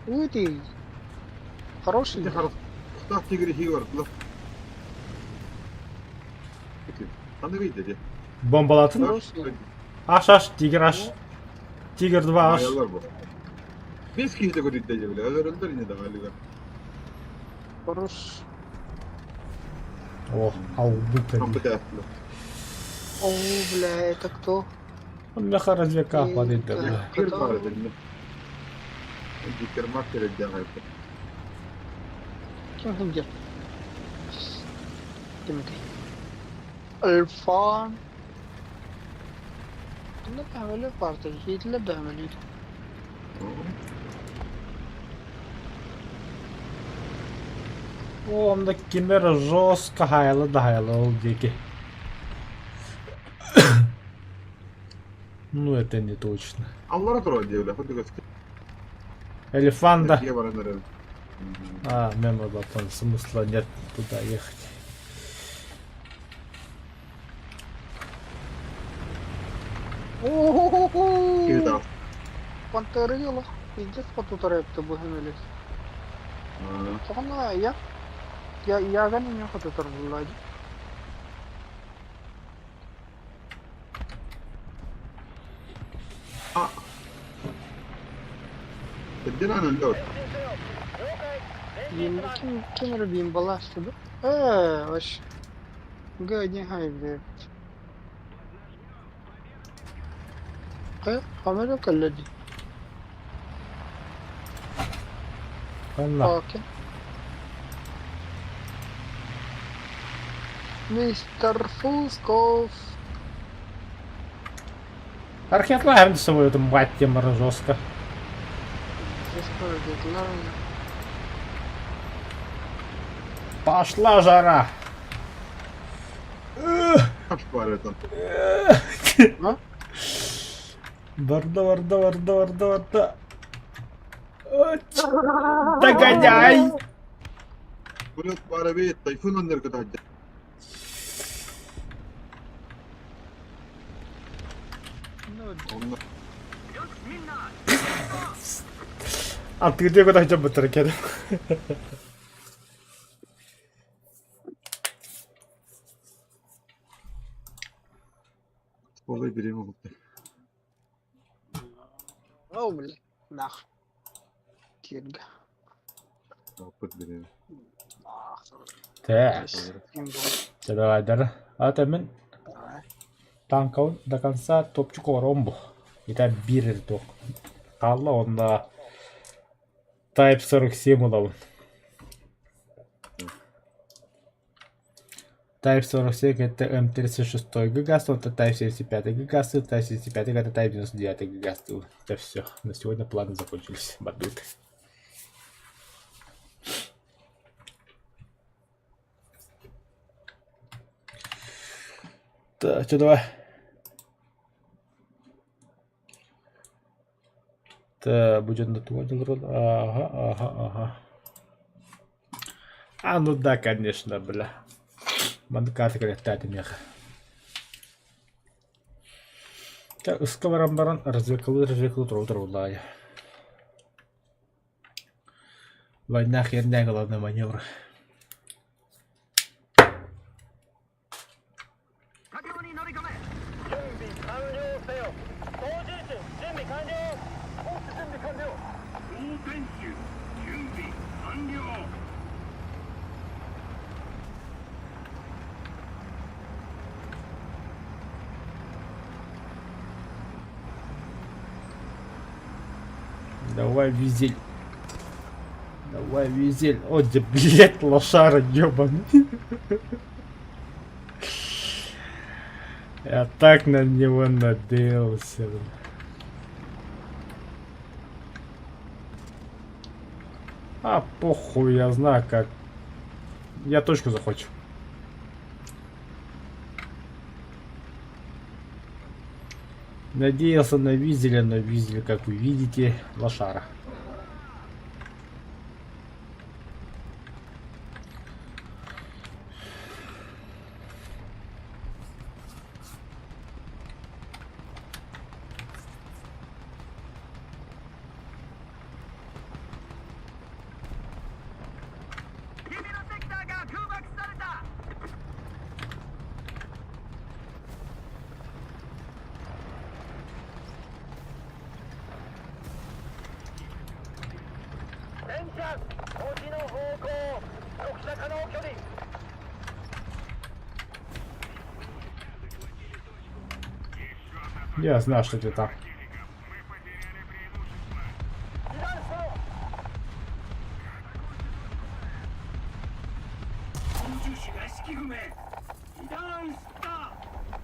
Speaker 1: Уйди. Хороший.
Speaker 2: Бомбалатын. Аш, аш, тигр, аш. Тигр 2 аш.
Speaker 3: Бес киһи көрүдэ дьэ өлөрөллөр ини даҕалыга.
Speaker 1: Хорош.
Speaker 2: О, албыта.
Speaker 1: О, бля, это кто?
Speaker 2: Меха разведка падает, бля.
Speaker 1: Ким где? Тимати. Альфа. لا بعمل بارتي لا بعمل.
Speaker 2: О, онно ким эрэ жестко хайла да хайла ол диэки. Ну это не точно. Элефанда. А, мемо батон, смысла нет туда ехать.
Speaker 1: О-хо-хо-хо! Пантера пиздец потутар это быһын Тоҕоно я я яган не хотутар булла Ким ким рубим баласту да? Вообще. Гади хай блядь. Камера кэллэ
Speaker 2: Ханна.
Speaker 1: Окей. Мистер Фусков.
Speaker 2: Архетлаем с собой эту мать тема жестко. Пошла жара. Барда, барда, барда, барда, барда. Догоняй! А ты где куда хотя бы ракету?
Speaker 1: О, бля, нах. Кирга.
Speaker 2: Так. Давай, да. А ты мен танкабын до конца топчук оҥорон Это биир туох. Хаалла онно Type 47 ылабын. Type 47 это М36 ГГС, это Type 75 ГГС, Type 75 это Type 99 ГГС. Это все. На сегодня планы закончились. Бадут. Так, что давай. Так, будет на твой. Ага, ага, ага. А, ну да, конечно, бля. Маннык карта кэлэхтээтим миэхэ. Чэ, ыска баран баран разведкалыы разведкалыы турабыт Война херня главный маневр. Давай, Визель. Давай, Визель. О, да, блядь, лошара ебаный. Я так на него надеялся. А похуй, я знаю как. Я точку захочу. Надеялся на Визеля, но Визель, как вы видите, лошара. Я знаю, что ты там.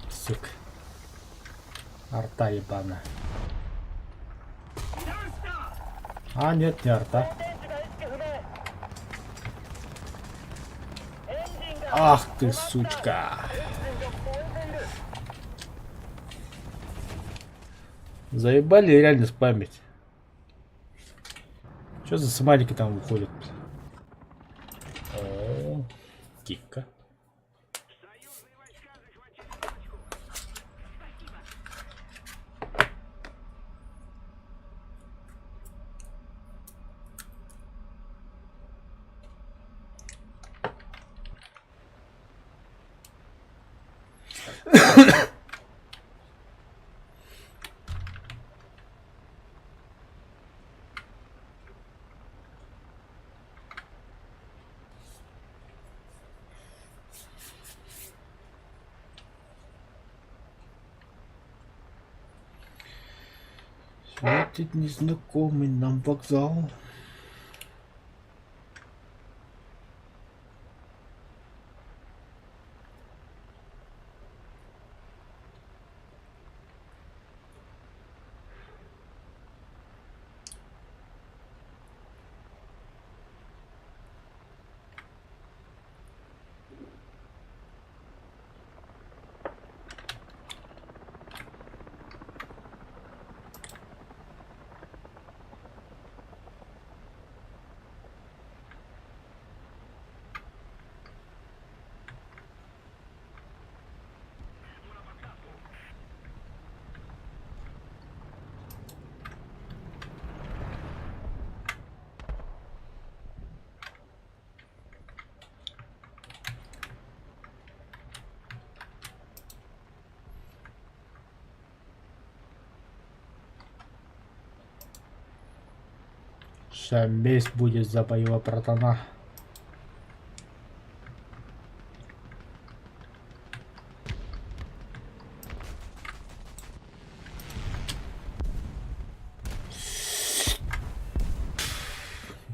Speaker 2: Сука. Арта ебаная. А, нет, не арта. Ах ты, сучка. Заебали реально спамить. Что за смайлики там выходят? О, кикка. Светит незнакомый нам вокзал. Ща месть будет за моего братана.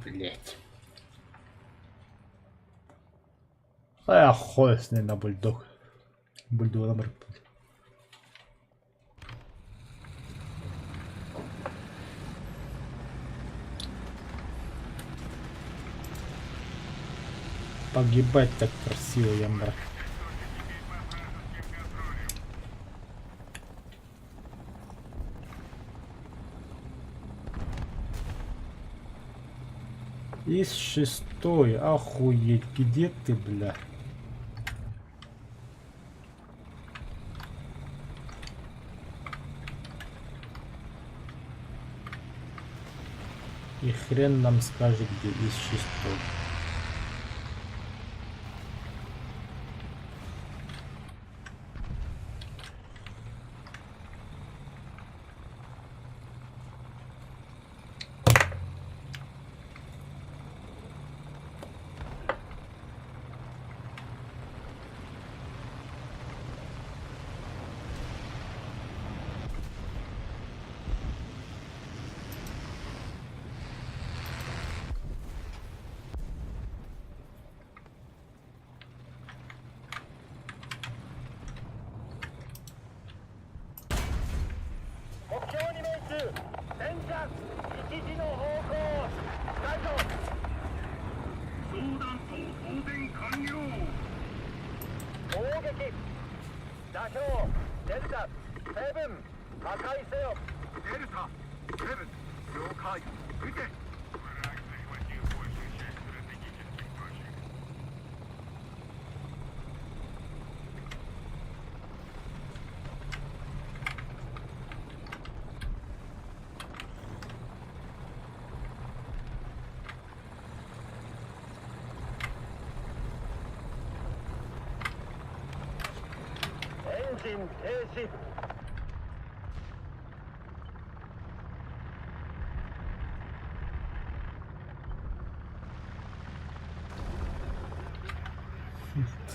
Speaker 2: Блять. А хуй с ней на бульдог. Бульдог на Погибать так красиво, я мрак. Из шестой, охуеть, где ты, бля? И хрен нам скажет, где из шестой.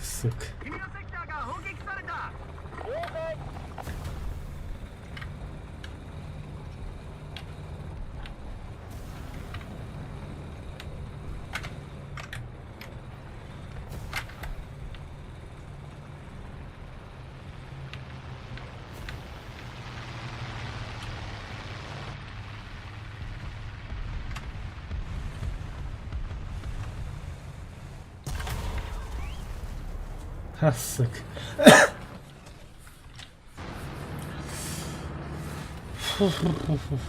Speaker 2: Сука. Ха, сука. Фу-фу-фу-фу-фу.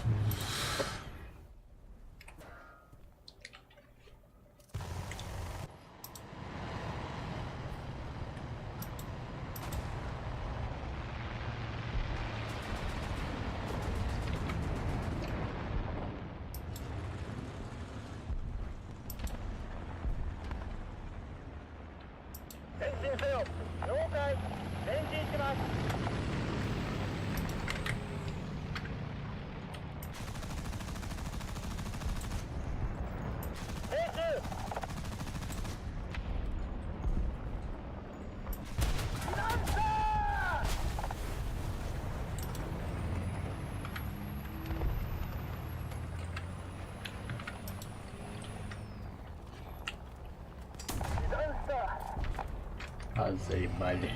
Speaker 2: А заебали.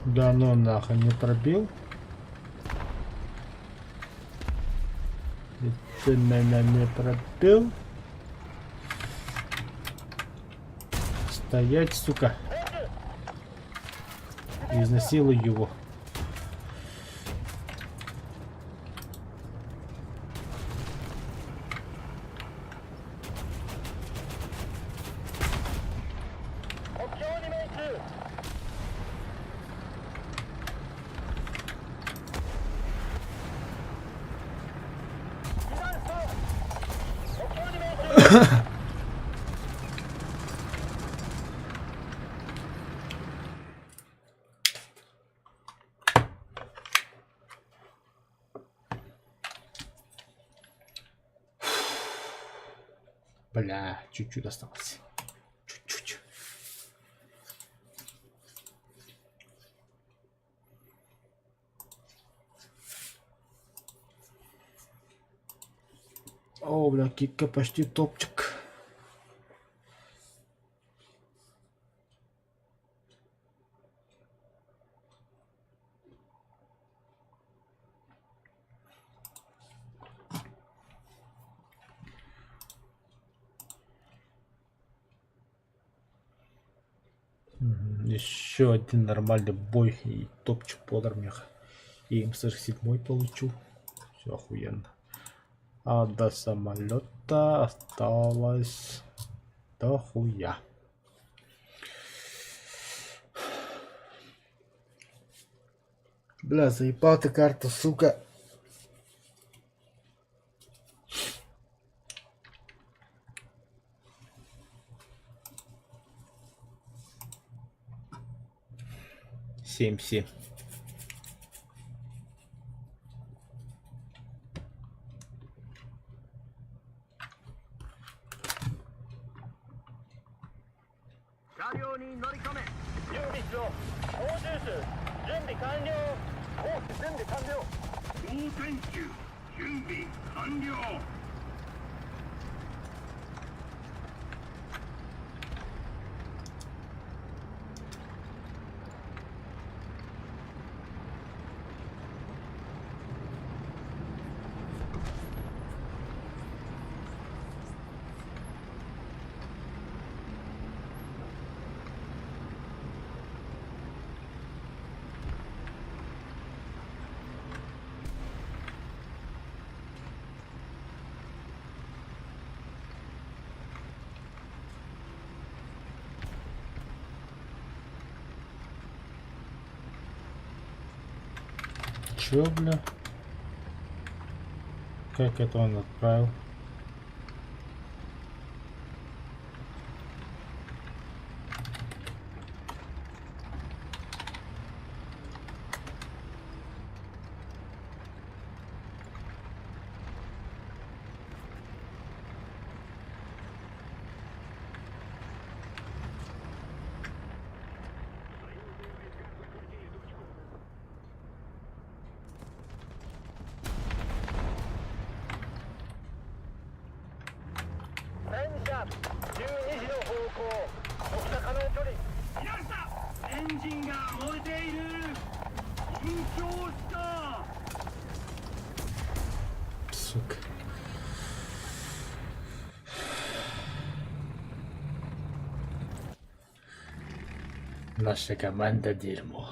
Speaker 2: Да ну нахуй не пробил. И ты меня не пробил. Стоять, сука. Изнасилуй его. Бля, чуть-чуть осталось. Чуть-чуть. О, бля, кика почти топчик. Еще один нормальный бой и топчик буолар миэхэ. ИМ-47 получу. Все охуенно. А до самолета осталось дохуя. Бля, заебал ты карту, сука. 7-7. Чё, бля? Как это он отправил? Сука. Наша команда дерьмо.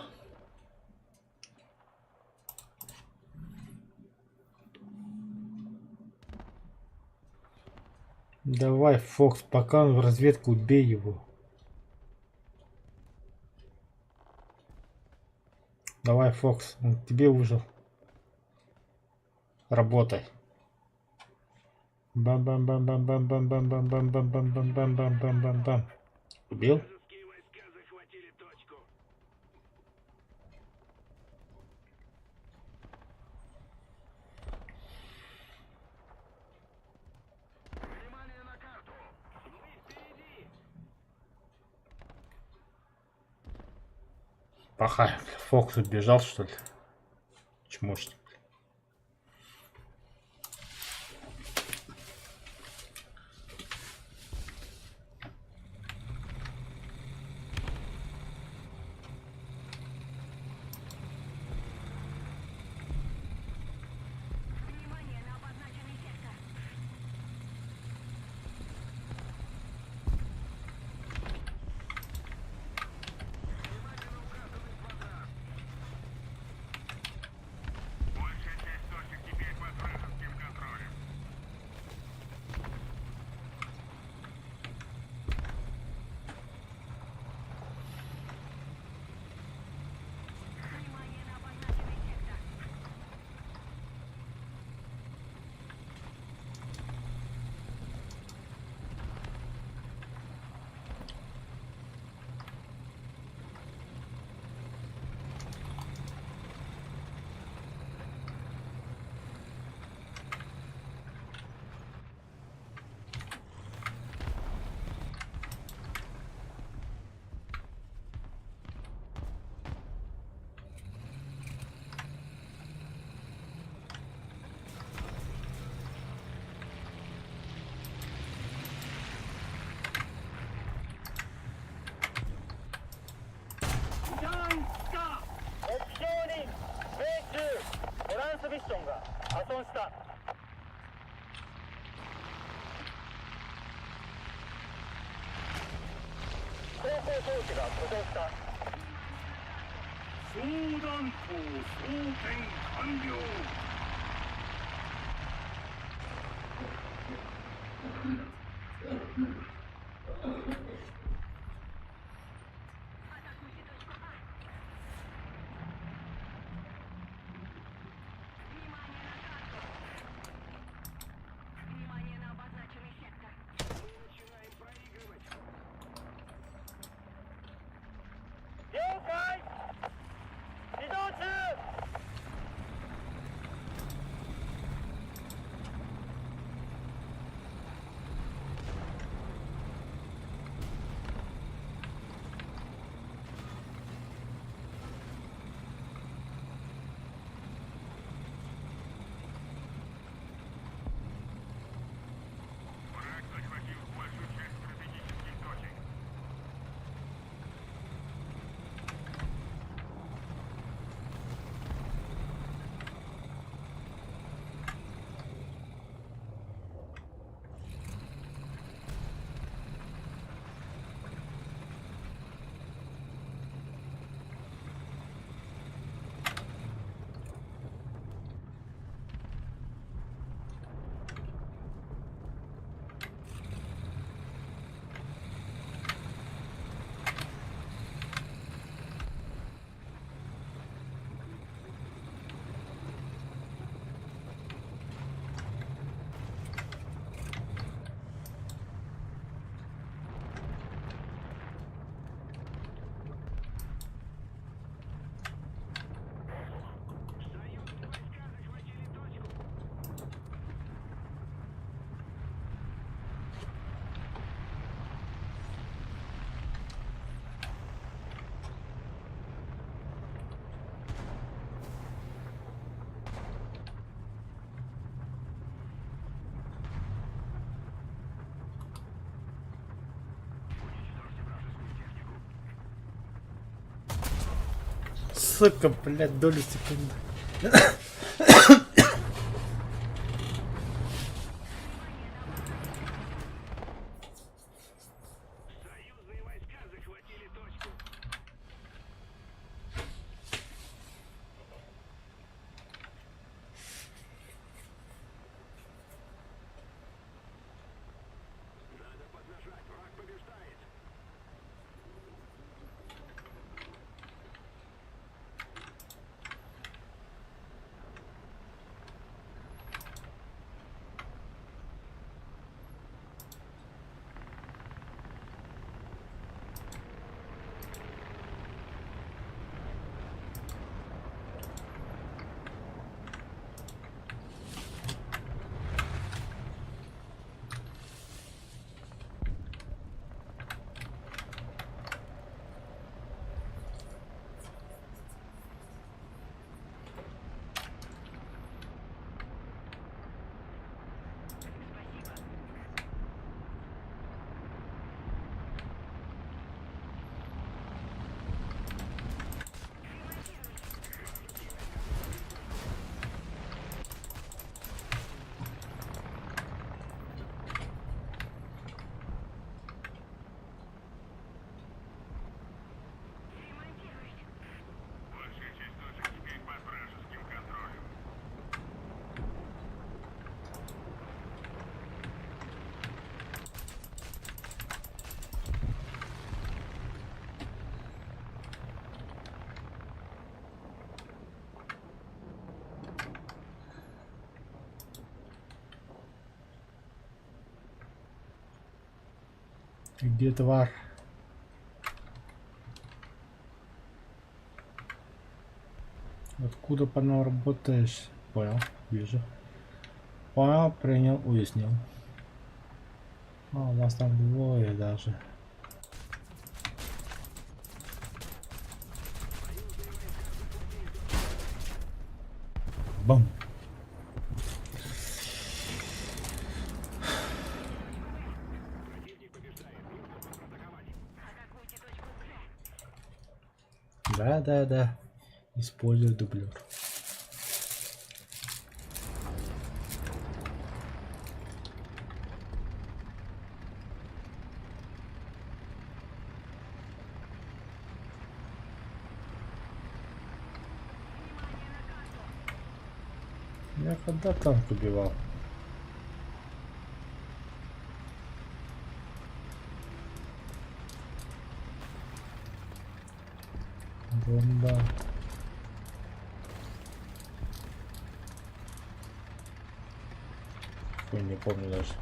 Speaker 2: Давай, Фокс, пока он в разведку, убей его. Давай, Фокс, он к тебе ужил. Работай. Бам-бам-бам-бам-бам-бам-бам-бам-бам-бам-бам-бам-бам-бам. Убил? Пахай, Фокс убежал, что ли? Чмошник. Сука, блядь, долю секунды. Где тварь? Откуда по нам работаешь? Понял, вижу. Понял, принял, уяснил. А, у нас там двое даже. Бам! Да-да-да. Использую дублер. Я когда танк убивал? Бомба. Хуй не помню даже.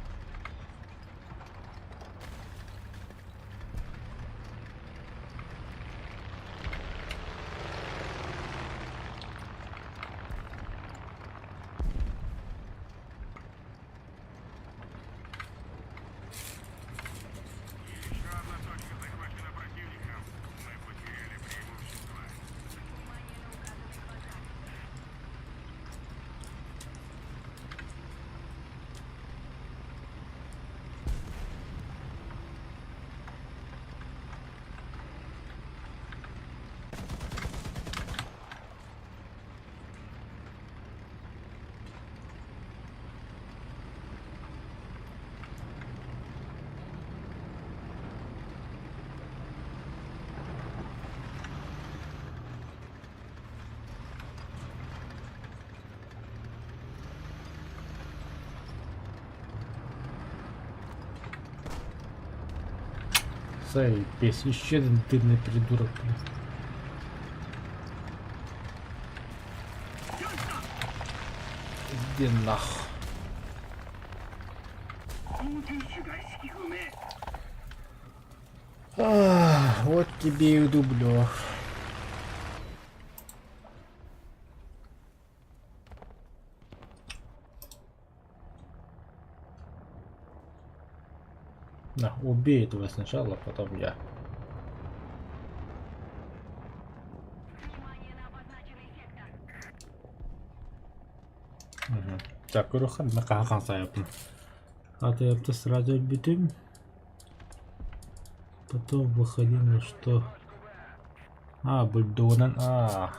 Speaker 2: Заебись, еще один дымный придурок, блин. Иди нах. Ах, вот тебе и дублер. На, убей этого сначала, потом я. Угу. Так, Рухан, на кахан сайапын. А ты это сразу битым. Потом выходим на что? А, бульдонан. А.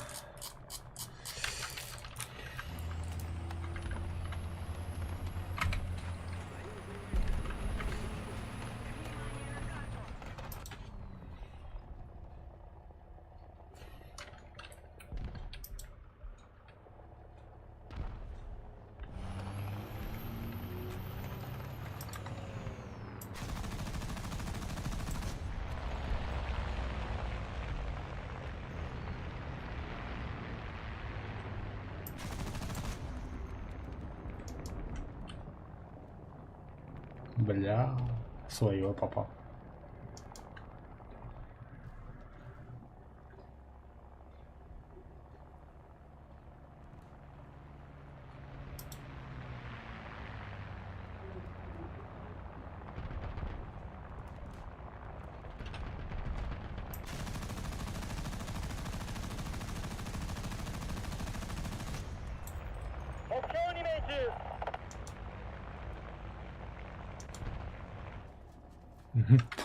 Speaker 2: Бля, свое попал.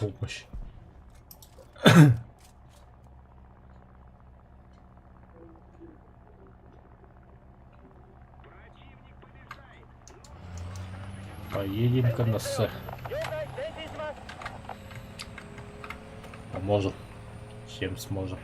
Speaker 2: Помощь. Поедем-ка на С. Поможем. Чем сможем.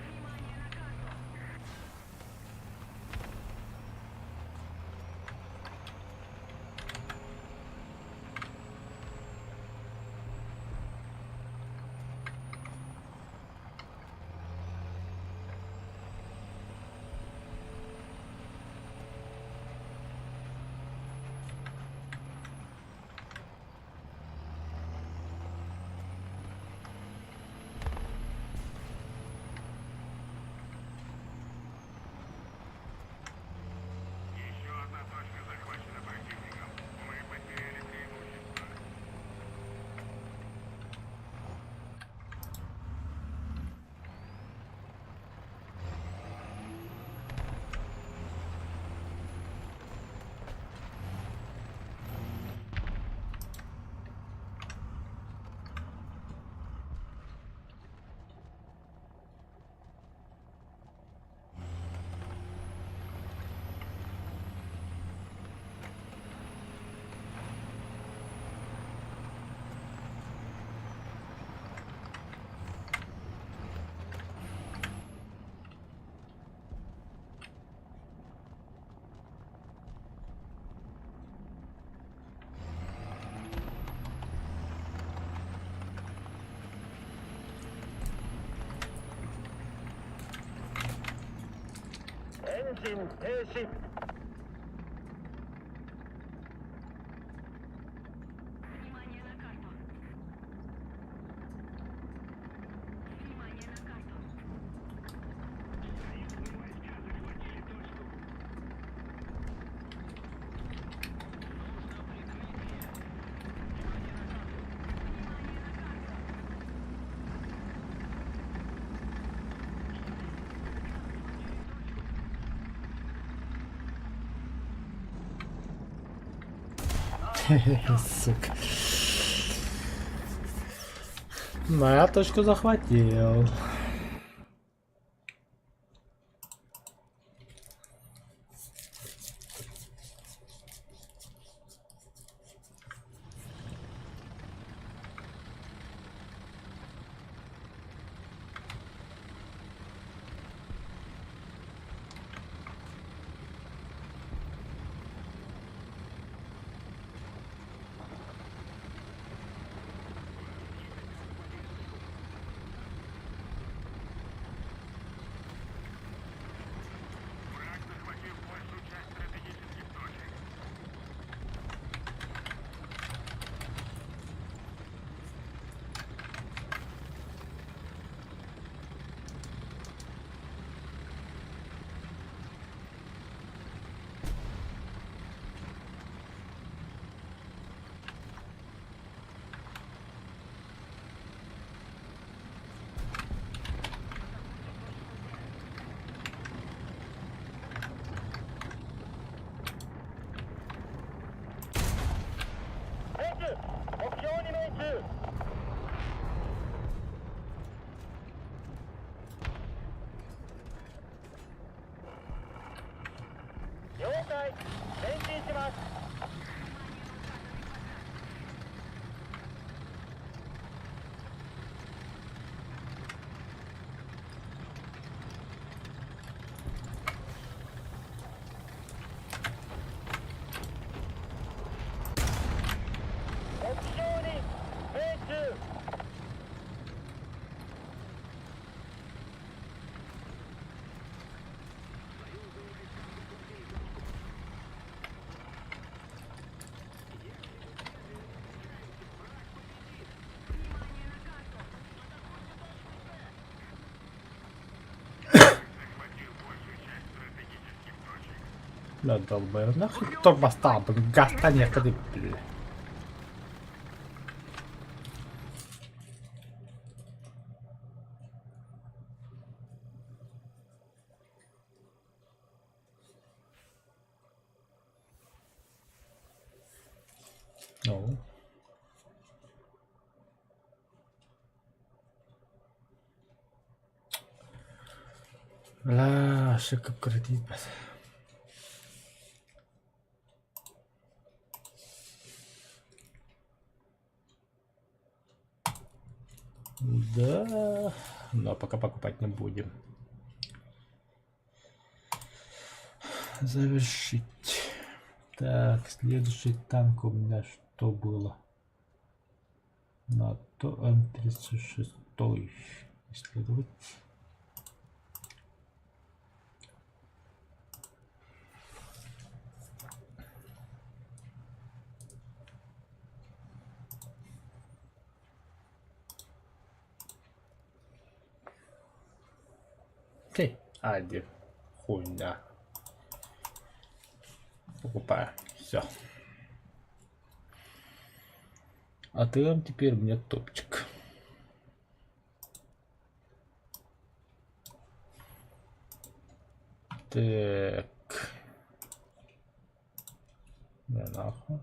Speaker 2: Сука. Ну, я точку захватил. Да долбоёб, нахуй тормоза, блин, гаста некогда, блин. Ну. Бля, шикып кредит бас. Да, но пока покупать не будем. Завершить. Так, следующий танк у меня что было? На то М36 исследовать. Ты, один. Хуйня. Покупаю. Все. А ты теперь мне топчик. Так. Не нахуй.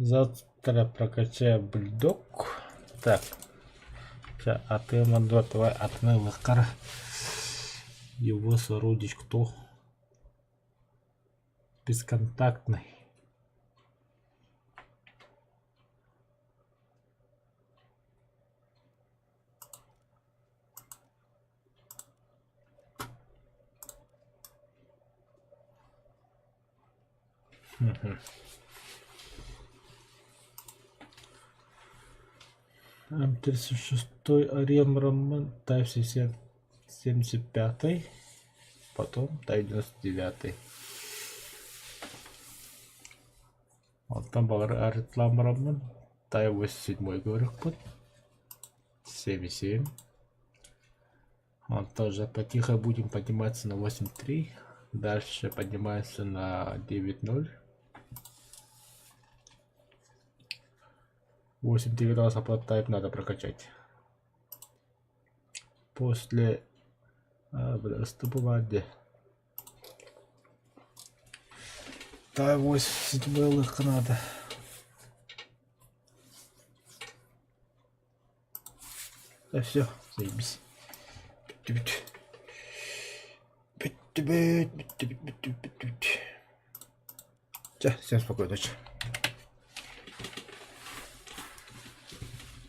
Speaker 2: Завтра прокачаю бульдог. Так. А ты давай отмыл Его сородич кто? Бесконтактный. М36 Арем Роман, Type 75, потом Type 99. Онтон баҕар арытлаан бараммын Type 87 көрүөхпүт. 7,7. Онтон уже потихо будем подниматься на 8,3. Дальше поднимается на 9,0. 8,3 раз Type надо прокачать. После бля, ступывать Type 87 надо. Да все, заебись. Бүттүбүт. Бүттүбүт, бүттүбүт, бүттүбүт, бүттүбүт. Чэ, всем спокойной ночи.